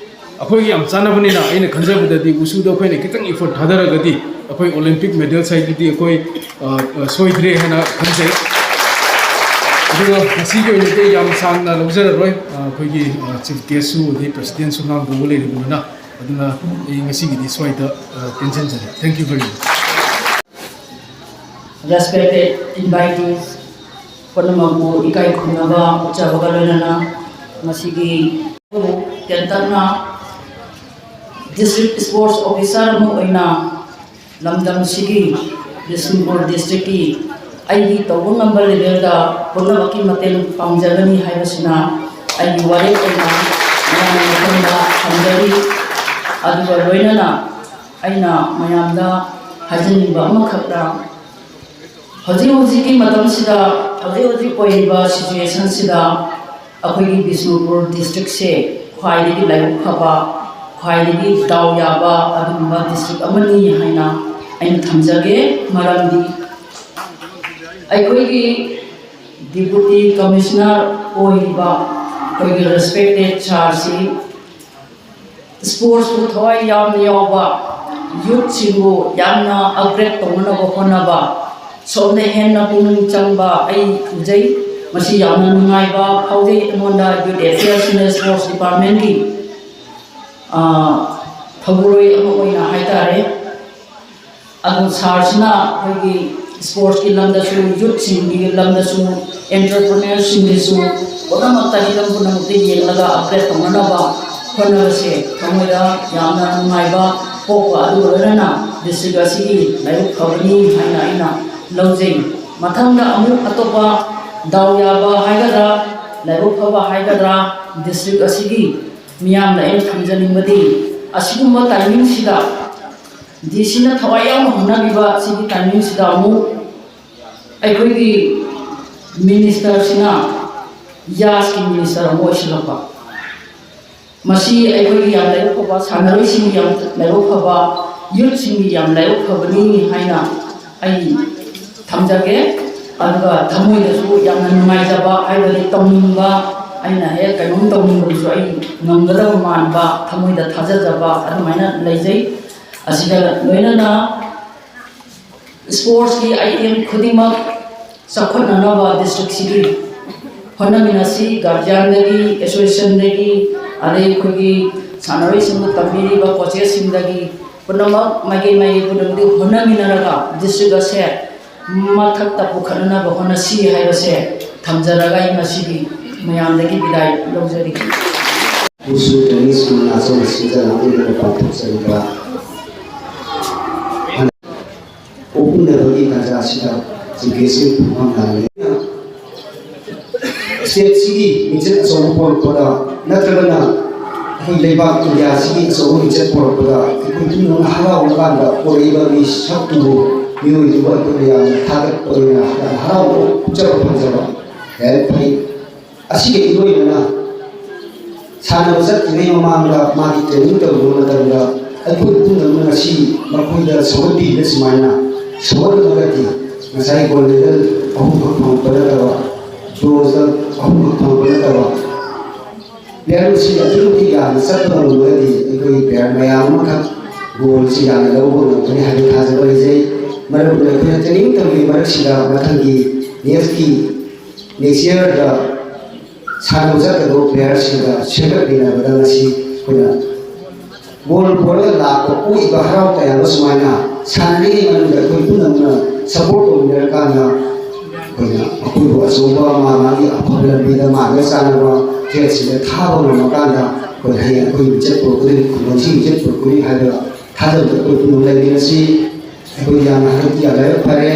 ꯑꯩꯈꯣꯏꯒꯤ ꯌꯥꯝ ꯆꯥꯟꯅꯕꯅꯤꯅ, ꯑꯩꯅ ꯈꯟꯖꯕꯗꯗꯤ ꯋꯨꯁꯨꯗ ꯑꯩꯈꯣꯏꯅ ꯈꯤꯇꯪ ꯏꯐꯣꯔꯠ ꯊꯥꯗꯔꯒꯗꯤ ꯑꯩꯈꯣꯏ ꯑꯣꯂꯤꯝꯄꯤꯛ ꯃꯦꯗꯜꯁ ꯍꯥꯏꯗꯨꯗꯤ ꯑꯩꯈꯣꯏ, ꯑ, ꯑ, ꯁꯣꯏꯗ꯭ꯔꯦ ꯍꯥꯏꯅ ꯈꯟꯖꯩ꯫ ꯑꯗꯨꯒ ꯉꯁꯤꯒꯤ ꯑꯣꯏꯅꯗꯤ ꯑꯩ ꯌꯥꯝ ꯁꯥꯡꯅ ꯂꯧꯖꯔꯔꯣꯏ꯫ ꯑ, ꯑꯩꯈꯣꯏꯒꯤ, ꯑ, ꯆꯤꯐ ꯒꯦꯁꯁꯨ ꯑꯗꯩ ꯄ꯭ꯔꯁꯤꯗꯦꯟꯁꯨ ꯉꯥꯡꯗꯧꯕ ꯂꯩꯔꯕꯅꯤꯅ, ꯑꯗꯨꯅ ꯑꯩ ꯉꯁꯤꯒꯤꯗꯤ ꯁ꯭ꯋꯥꯏꯗ, ꯑ, ꯇꯦꯟꯁꯤꯟꯖꯔꯦ꯫ Thank you very much. Respected invitees, ꯄꯨꯝꯅꯃꯛꯄꯨ ꯏꯀꯥꯏ ꯈꯨꯝꯅꯕ ꯎꯠꯆꯕꯒ ꯂꯣꯏꯅꯅ ꯉꯁꯤꯒꯤ ꯇꯦꯟꯇꯛꯅ district sports officer ꯑꯃ ꯑꯣꯏꯅ ꯂꯝꯗꯝꯁꯤꯒꯤ, ꯕꯤꯁꯅꯨꯄꯨꯔ ꯗꯤꯁꯇ꯭ꯔꯤꯛꯀꯤ ꯑꯩꯒꯤ ꯇꯧꯕ ꯉꯝꯕ ꯂꯦꯚꯦꯜꯗ ꯄꯨꯝꯅꯃꯛꯀꯤ ꯃꯇꯦꯡ ꯄꯥꯡꯖꯒꯅꯤ ꯍꯥꯏꯕꯁꯤꯅ ꯑꯩꯒꯤ ꯋꯥꯔꯦꯞ ꯑꯣꯏꯅ ꯃꯌꯥꯝꯒꯤ ꯃꯐꯝꯗ ꯊꯝꯖꯔꯤ꯫ ꯑꯗꯨꯒ ꯂꯣꯏꯅꯅ ꯑꯩꯅ ꯃꯌꯥꯝꯗ ꯍꯥꯏꯖꯅꯤꯡꯕ ꯑꯃꯈꯛꯅ, ꯍꯧꯖꯤꯛ ꯍꯧꯖꯤꯛꯀꯤ ꯃꯇꯝꯁꯤꯗ, ꯍꯧꯖꯤꯛ ꯍꯧꯖꯤꯛ ꯑꯣꯏꯔꯤꯕ ꯁꯤꯆꯨꯋꯦꯁꯟꯁꯤꯗ ꯑꯩꯈꯣꯏꯒꯤ ꯕꯤꯁꯅꯨꯄꯨꯔ ꯗꯤꯁꯇ꯭ꯔꯤꯛꯁꯦ ꯈ꯭ꯋꯥꯏꯗꯒꯤ ꯂꯥꯏꯕꯛ ꯐꯕ, ꯈ꯭ꯋꯥꯏꯗꯒꯤ ꯗꯥꯎ ꯌꯥꯕ ꯑꯗꯨꯒꯨꯝꯕ ꯗꯤꯁꯇ꯭ꯔꯤꯛ ꯑꯃꯅꯤ ꯍꯥꯏꯅ ꯑꯩꯅ ꯊꯝꯖꯒꯦ꯫ ꯃꯔꯝꯗꯤ ꯑꯩꯈꯣꯏꯒꯤ Deputy Commissioner ꯑꯣꯏꯔꯤꯕ ꯑꯩꯈꯣꯏꯒꯤ respected sirꯁꯤ sportsꯄꯨ ꯊꯋꯥꯏ ꯌꯥꯝꯅ ꯌꯥꯎꯕ, youthꯁꯤꯡꯕꯨ ꯌꯥꯝꯅ upgrade ꯇꯧꯅꯅꯕ ꯍꯣꯠꯅꯕ, ꯁꯣꯝꯗ ꯍꯦꯟꯅ ꯄꯨꯛꯅꯤꯡ ꯆꯪꯕ ꯑꯩ ꯎꯖꯩ꯫ ꯃꯁꯤ ꯌꯥꯝꯅ ꯅꯨꯡꯉꯥꯏꯕ ꯐꯥꯎꯖꯩ ꯑꯩꯉꯣꯟꯗ youth affairs and sports departmentꯀꯤ, ꯑ, ꯊꯧꯕꯨꯔꯣꯏ ꯑꯃ ꯑꯣꯏꯅ ꯍꯥꯏꯇꯥꯔꯦ꯫ ꯑꯗꯨ sirꯁꯤꯅ ꯑꯩꯈꯣꯏꯒꯤ sportsꯀꯤ ꯂꯝꯗꯁꯨ, youthꯁꯤꯡꯒꯤ ꯂꯝꯗꯁꯨ, entrepreneurꯁꯤꯡꯒꯤꯁꯨ ꯄꯨꯝꯅꯃꯛꯇ, ꯍꯤꯔꯝ ꯄꯨꯝꯅꯃꯛꯇ ꯌꯦꯡꯂꯒ upgrade ꯇꯧꯅꯅꯕ ꯍꯣꯠꯅꯕꯁꯦ ꯊꯃꯣꯏꯗ ꯌꯥꯝꯅ ꯅꯨꯡꯉꯥꯏꯕ ꯄꯣꯛꯄ, ꯑꯗꯨꯒ ꯂꯣꯏꯅꯅ district ꯑꯁꯤꯒꯤ ꯂꯥꯏꯕꯛ ꯐꯕꯅꯤ ꯍꯥꯏꯅ ꯑꯩꯅ ꯂꯧꯖꯩ꯫ ꯃꯊꯪꯗ ꯑꯃꯨꯛ ꯑꯇꯣꯞꯄ ꯗꯥꯎ ꯌꯥꯕ ꯍꯥꯏꯒꯗ꯭ꯔꯥ, ꯂꯥꯏꯕꯛ ꯐꯕ ꯍꯥꯏꯒꯗ꯭ꯔꯥ, district ꯑꯁꯤꯒꯤ ꯃꯤꯌꯥꯝꯗ ꯑꯩꯅ ꯊꯝꯖꯅꯤꯡꯕꯗꯤ, ꯑꯁꯤꯒꯨꯝꯕ timingꯁꯤꯗ DCꯅ ꯊꯋꯥꯏ ꯌꯥꯎꯅ ꯍꯣꯠꯅꯕꯤꯕ ꯑꯁꯤꯒꯤ timingꯁꯤꯗ ꯑꯃꯨꯛ ꯑꯩꯈꯣꯏꯒꯤ ministerꯁꯤꯅ ꯌꯥꯁꯀꯤ minister ꯑꯃ ꯑꯣꯏꯁꯤꯜꯂꯛꯄ, ꯃꯁꯤ ꯑꯩꯈꯣꯏꯒꯤ ꯌꯥꯝ ꯂꯥꯏꯕꯛ ꯐꯕ, ꯁꯥꯟꯅꯔꯣꯏꯁꯤꯡꯒꯤ ꯌꯥꯝ ꯂꯥꯏꯕꯛ ꯐꯕ, youthꯁꯤꯡꯒꯤ ꯌꯥꯝ ꯂꯥꯏꯕꯛ ꯐꯕꯅꯤ ꯍꯥꯏꯅ ꯑꯩ ꯊꯝꯖꯒꯦ꯫ ꯑꯗꯨꯒ ꯊꯃꯣꯏꯗꯁꯨ ꯌꯥꯝꯅ ꯅꯨꯡꯉꯥꯏꯖꯕ, ꯍꯥꯏꯕꯗꯤ ꯇꯧꯅꯤꯡꯕ, ꯑꯩꯅ ꯍꯦꯛ ꯀꯩꯅꯣꯝ ꯇꯧꯅꯤꯡꯕꯗꯨꯁꯨ ꯑꯩ ꯉꯝꯒꯗꯕ ꯃꯥꯟꯕ, ꯊꯃꯣꯏꯗ ꯊꯥꯖꯖꯕ ꯑꯗꯨꯃꯥꯏꯅ ꯂꯩꯖꯩ꯫ ꯑꯁꯤꯒ ꯂꯣꯏꯅꯅ sportsꯀꯤ item ꯈꯨꯗꯤꯡꯃꯛ ꯆꯥꯎꯈꯠꯅꯅꯕ districtꯁꯤꯒꯤ ꯍꯣꯠꯅꯃꯤꯟꯅꯁꯤ꯫ Guardianꯗꯒꯤ, associationꯗꯒꯤ, ꯑꯗꯩ ꯑꯩꯈꯣꯏꯒꯤ ꯁꯥꯟꯅꯔꯣꯏꯁꯤꯡꯕꯨ ꯇꯝꯕꯤꯔꯤꯕ coachesꯁꯤꯡꯗꯒꯤ ꯄꯨꯝꯅꯃꯛ ꯃꯥꯏꯀꯩ ꯃꯥꯏꯀꯩ ꯄꯨꯝꯅꯃꯛꯇꯒꯤ ꯍꯣꯠꯅꯃꯤꯟꯅꯔꯒ district ꯑꯁꯦ ꯃꯊꯛꯇ ꯄꯨꯈꯠꯅꯅꯕ ꯍꯣꯠꯅꯁꯤ ꯍꯥꯏꯕꯁꯦ ꯊꯝꯖꯔꯒ ꯑꯩ ꯉꯁꯤꯒꯤ ꯃꯌꯥꯝꯗꯒꯤ ꯕꯤꯗꯥꯏ ꯂꯧꯖꯔꯤ꯫ ꯈꯨꯠꯁꯨ ꯇꯦꯅꯤꯁꯀꯤ ꯃꯅꯥꯆꯧ ꯑꯁꯤꯗ ꯂꯥꯡꯂꯦꯟꯗ ꯄꯥꯡꯊꯣꯛꯆꯔꯤꯕ ꯑꯣꯛꯃꯤꯟꯅꯕꯒꯤ ꯇꯥꯟꯖꯥ ꯑꯁꯤꯗ ꯆꯤꯐ ꯒꯦꯁꯀꯤ ꯐꯝꯐꯝ ꯂꯥꯡꯂꯦꯟ ꯁ꯭ꯇꯦꯠꯁꯤꯒꯤ ꯃꯤꯡꯆꯠ ꯑꯆꯧꯕ ꯄꯨꯔꯛꯄꯗ ꯅꯠꯇ꯭ꯔꯒꯅ ꯑꯩꯈꯣꯏ ꯂꯩꯕꯥꯛ ꯏꯟꯗꯤꯌꯥꯁꯤꯒꯤ ꯑꯆꯧꯕ ꯃꯤꯡꯆꯠ ꯄꯨꯔꯛꯄꯗ ꯑꯩꯈꯣꯏ ꯄꯨꯝꯅꯃꯛꯅ ꯍꯔꯥꯎꯔꯀꯥꯟꯗ ꯄꯨꯔꯛꯏꯕ ꯃꯤꯁꯛꯇꯨꯕꯨ, ꯃꯤꯑꯣꯏꯗꯨꯕꯨ ꯑꯩꯈꯣꯏꯅ ꯌꯥꯝꯅ ꯊꯥꯒꯠꯄ ꯑꯣꯏꯅ ꯌꯥꯝꯅ ꯍꯔꯥꯎꯕ ꯎꯠꯆꯕ ꯐꯪꯖꯕ ꯌꯥꯏꯐꯩ꯫ ꯑꯁꯤꯒ ꯏꯔꯣꯏꯅꯅ ꯁꯥꯟꯅꯕ ꯆꯠꯇ꯭ꯔꯤꯉꯩ ꯃꯃꯥꯡꯗ ꯃꯥꯒꯤ training ꯇꯧꯔꯨꯕ ꯃꯇꯝꯗ ꯑꯩꯈꯣꯏ ꯄꯨꯝꯅꯃꯛꯅ ꯉꯁꯤ ꯃꯈꯣꯏꯗ ꯁꯧꯒꯠꯄꯤꯕ ꯁꯨꯃꯥꯏꯅ ꯁꯧꯒꯠꯂꯒꯗꯤ ꯉꯁꯥꯏ gold medal ꯑꯍꯨꯝꯈꯛ ꯐꯪꯉꯛꯄ ꯅꯠꯇꯕ ꯕ꯭ꯔꯣꯟꯖꯇ ꯑꯍꯨꯝꯈꯛ ꯐꯪꯕ ꯅꯠꯇꯕ, ꯄ꯭ꯂꯦꯌꯔ ꯃꯁꯤꯡ ꯑꯗꯨꯛꯀꯤ ꯃꯇꯤꯛ ꯌꯥꯝꯅ ꯆꯠꯄ ꯉꯝꯂꯒꯗꯤ ꯑꯩꯈꯣꯏꯒꯤ ꯄ꯭ꯂꯦꯌꯔ ꯃꯌꯥꯝ ꯑꯃꯈꯛ ꯒꯣꯜꯁꯤ ꯌꯥꯝꯅ ꯂꯧꯕ ꯉꯝꯒꯅꯤ ꯍꯥꯏꯕꯒꯤ ꯊꯥꯖꯕ ꯂꯩꯖꯩ꯫ ꯃꯔꯝ ꯑꯗꯨꯅ ꯑꯩꯈꯣꯏꯅ ꯇ꯭ꯔꯦꯅꯤꯡ ꯇꯧꯔꯤꯕ ꯃꯔꯛꯁꯤꯗ ꯃꯊꯪꯒꯤ ꯅꯦꯛꯁꯀꯤ, ꯅꯦꯛꯁ ꯏꯌꯔꯗ ꯁꯥꯟꯅꯕ ꯆꯠꯀꯗꯧꯕ ꯄ꯭ꯂꯦꯌꯔꯁꯤꯡꯒ ꯁꯦꯝꯒꯠꯃꯤꯟꯅꯕꯗ ꯉꯁꯤ ꯑꯩꯈꯣꯏꯅ ꯕꯣꯜ ꯄꯨꯔꯒ ꯂꯥꯛꯄ ꯄꯣꯛꯏꯕ ꯍꯔꯥꯎ ꯇꯌꯥꯝꯕ ꯁꯨꯃꯥꯏꯅ ꯁꯥꯟꯅꯔꯤꯉꯩ ꯃꯅꯨꯡꯗ ꯑꯩꯈꯣꯏ ꯄꯨꯝꯅꯃꯛꯅ ꯁꯞꯄꯣꯔꯠ ꯇꯧꯃꯤꯟꯅꯔꯀꯥꯟꯗ ꯑꯩꯈꯣꯏꯅ ꯑꯩꯈꯣꯏꯕꯨ ꯑꯆꯧꯕ ꯃꯥ ꯃꯥꯒꯤ ꯑꯐꯕ ꯂꯝꯕꯤꯗ ꯃꯥꯒ ꯆꯥꯟꯅꯕ ꯇ꯭ꯔꯦꯠꯁꯤꯡꯗ ꯊꯥꯕ ꯉꯝꯃꯀꯥꯟꯗ ꯑꯩꯈꯣꯏ ꯍꯌꯦꯡ ꯑꯩꯈꯣꯏ ꯃꯤꯆꯠ ꯄꯨꯔꯛꯀꯗꯣꯏꯅꯤ, ꯈꯨꯡꯒꯪꯁꯤꯒꯤ ꯃꯤꯆꯠ ꯄꯨꯔꯛꯀꯅꯤ ꯍꯥꯏꯕ ꯊꯥꯖꯕꯗ ꯑꯩꯈꯣꯏ ꯄꯨꯝꯅꯃꯛ ꯂꯩꯃꯤꯟꯅꯁꯤ꯫ ꯑꯩꯈꯣꯏ ꯌꯥꯝꯅ ꯍꯟꯗꯛꯇꯤ ꯌꯥꯝ ꯂꯥꯏꯕꯛ ꯐꯔꯦ꯫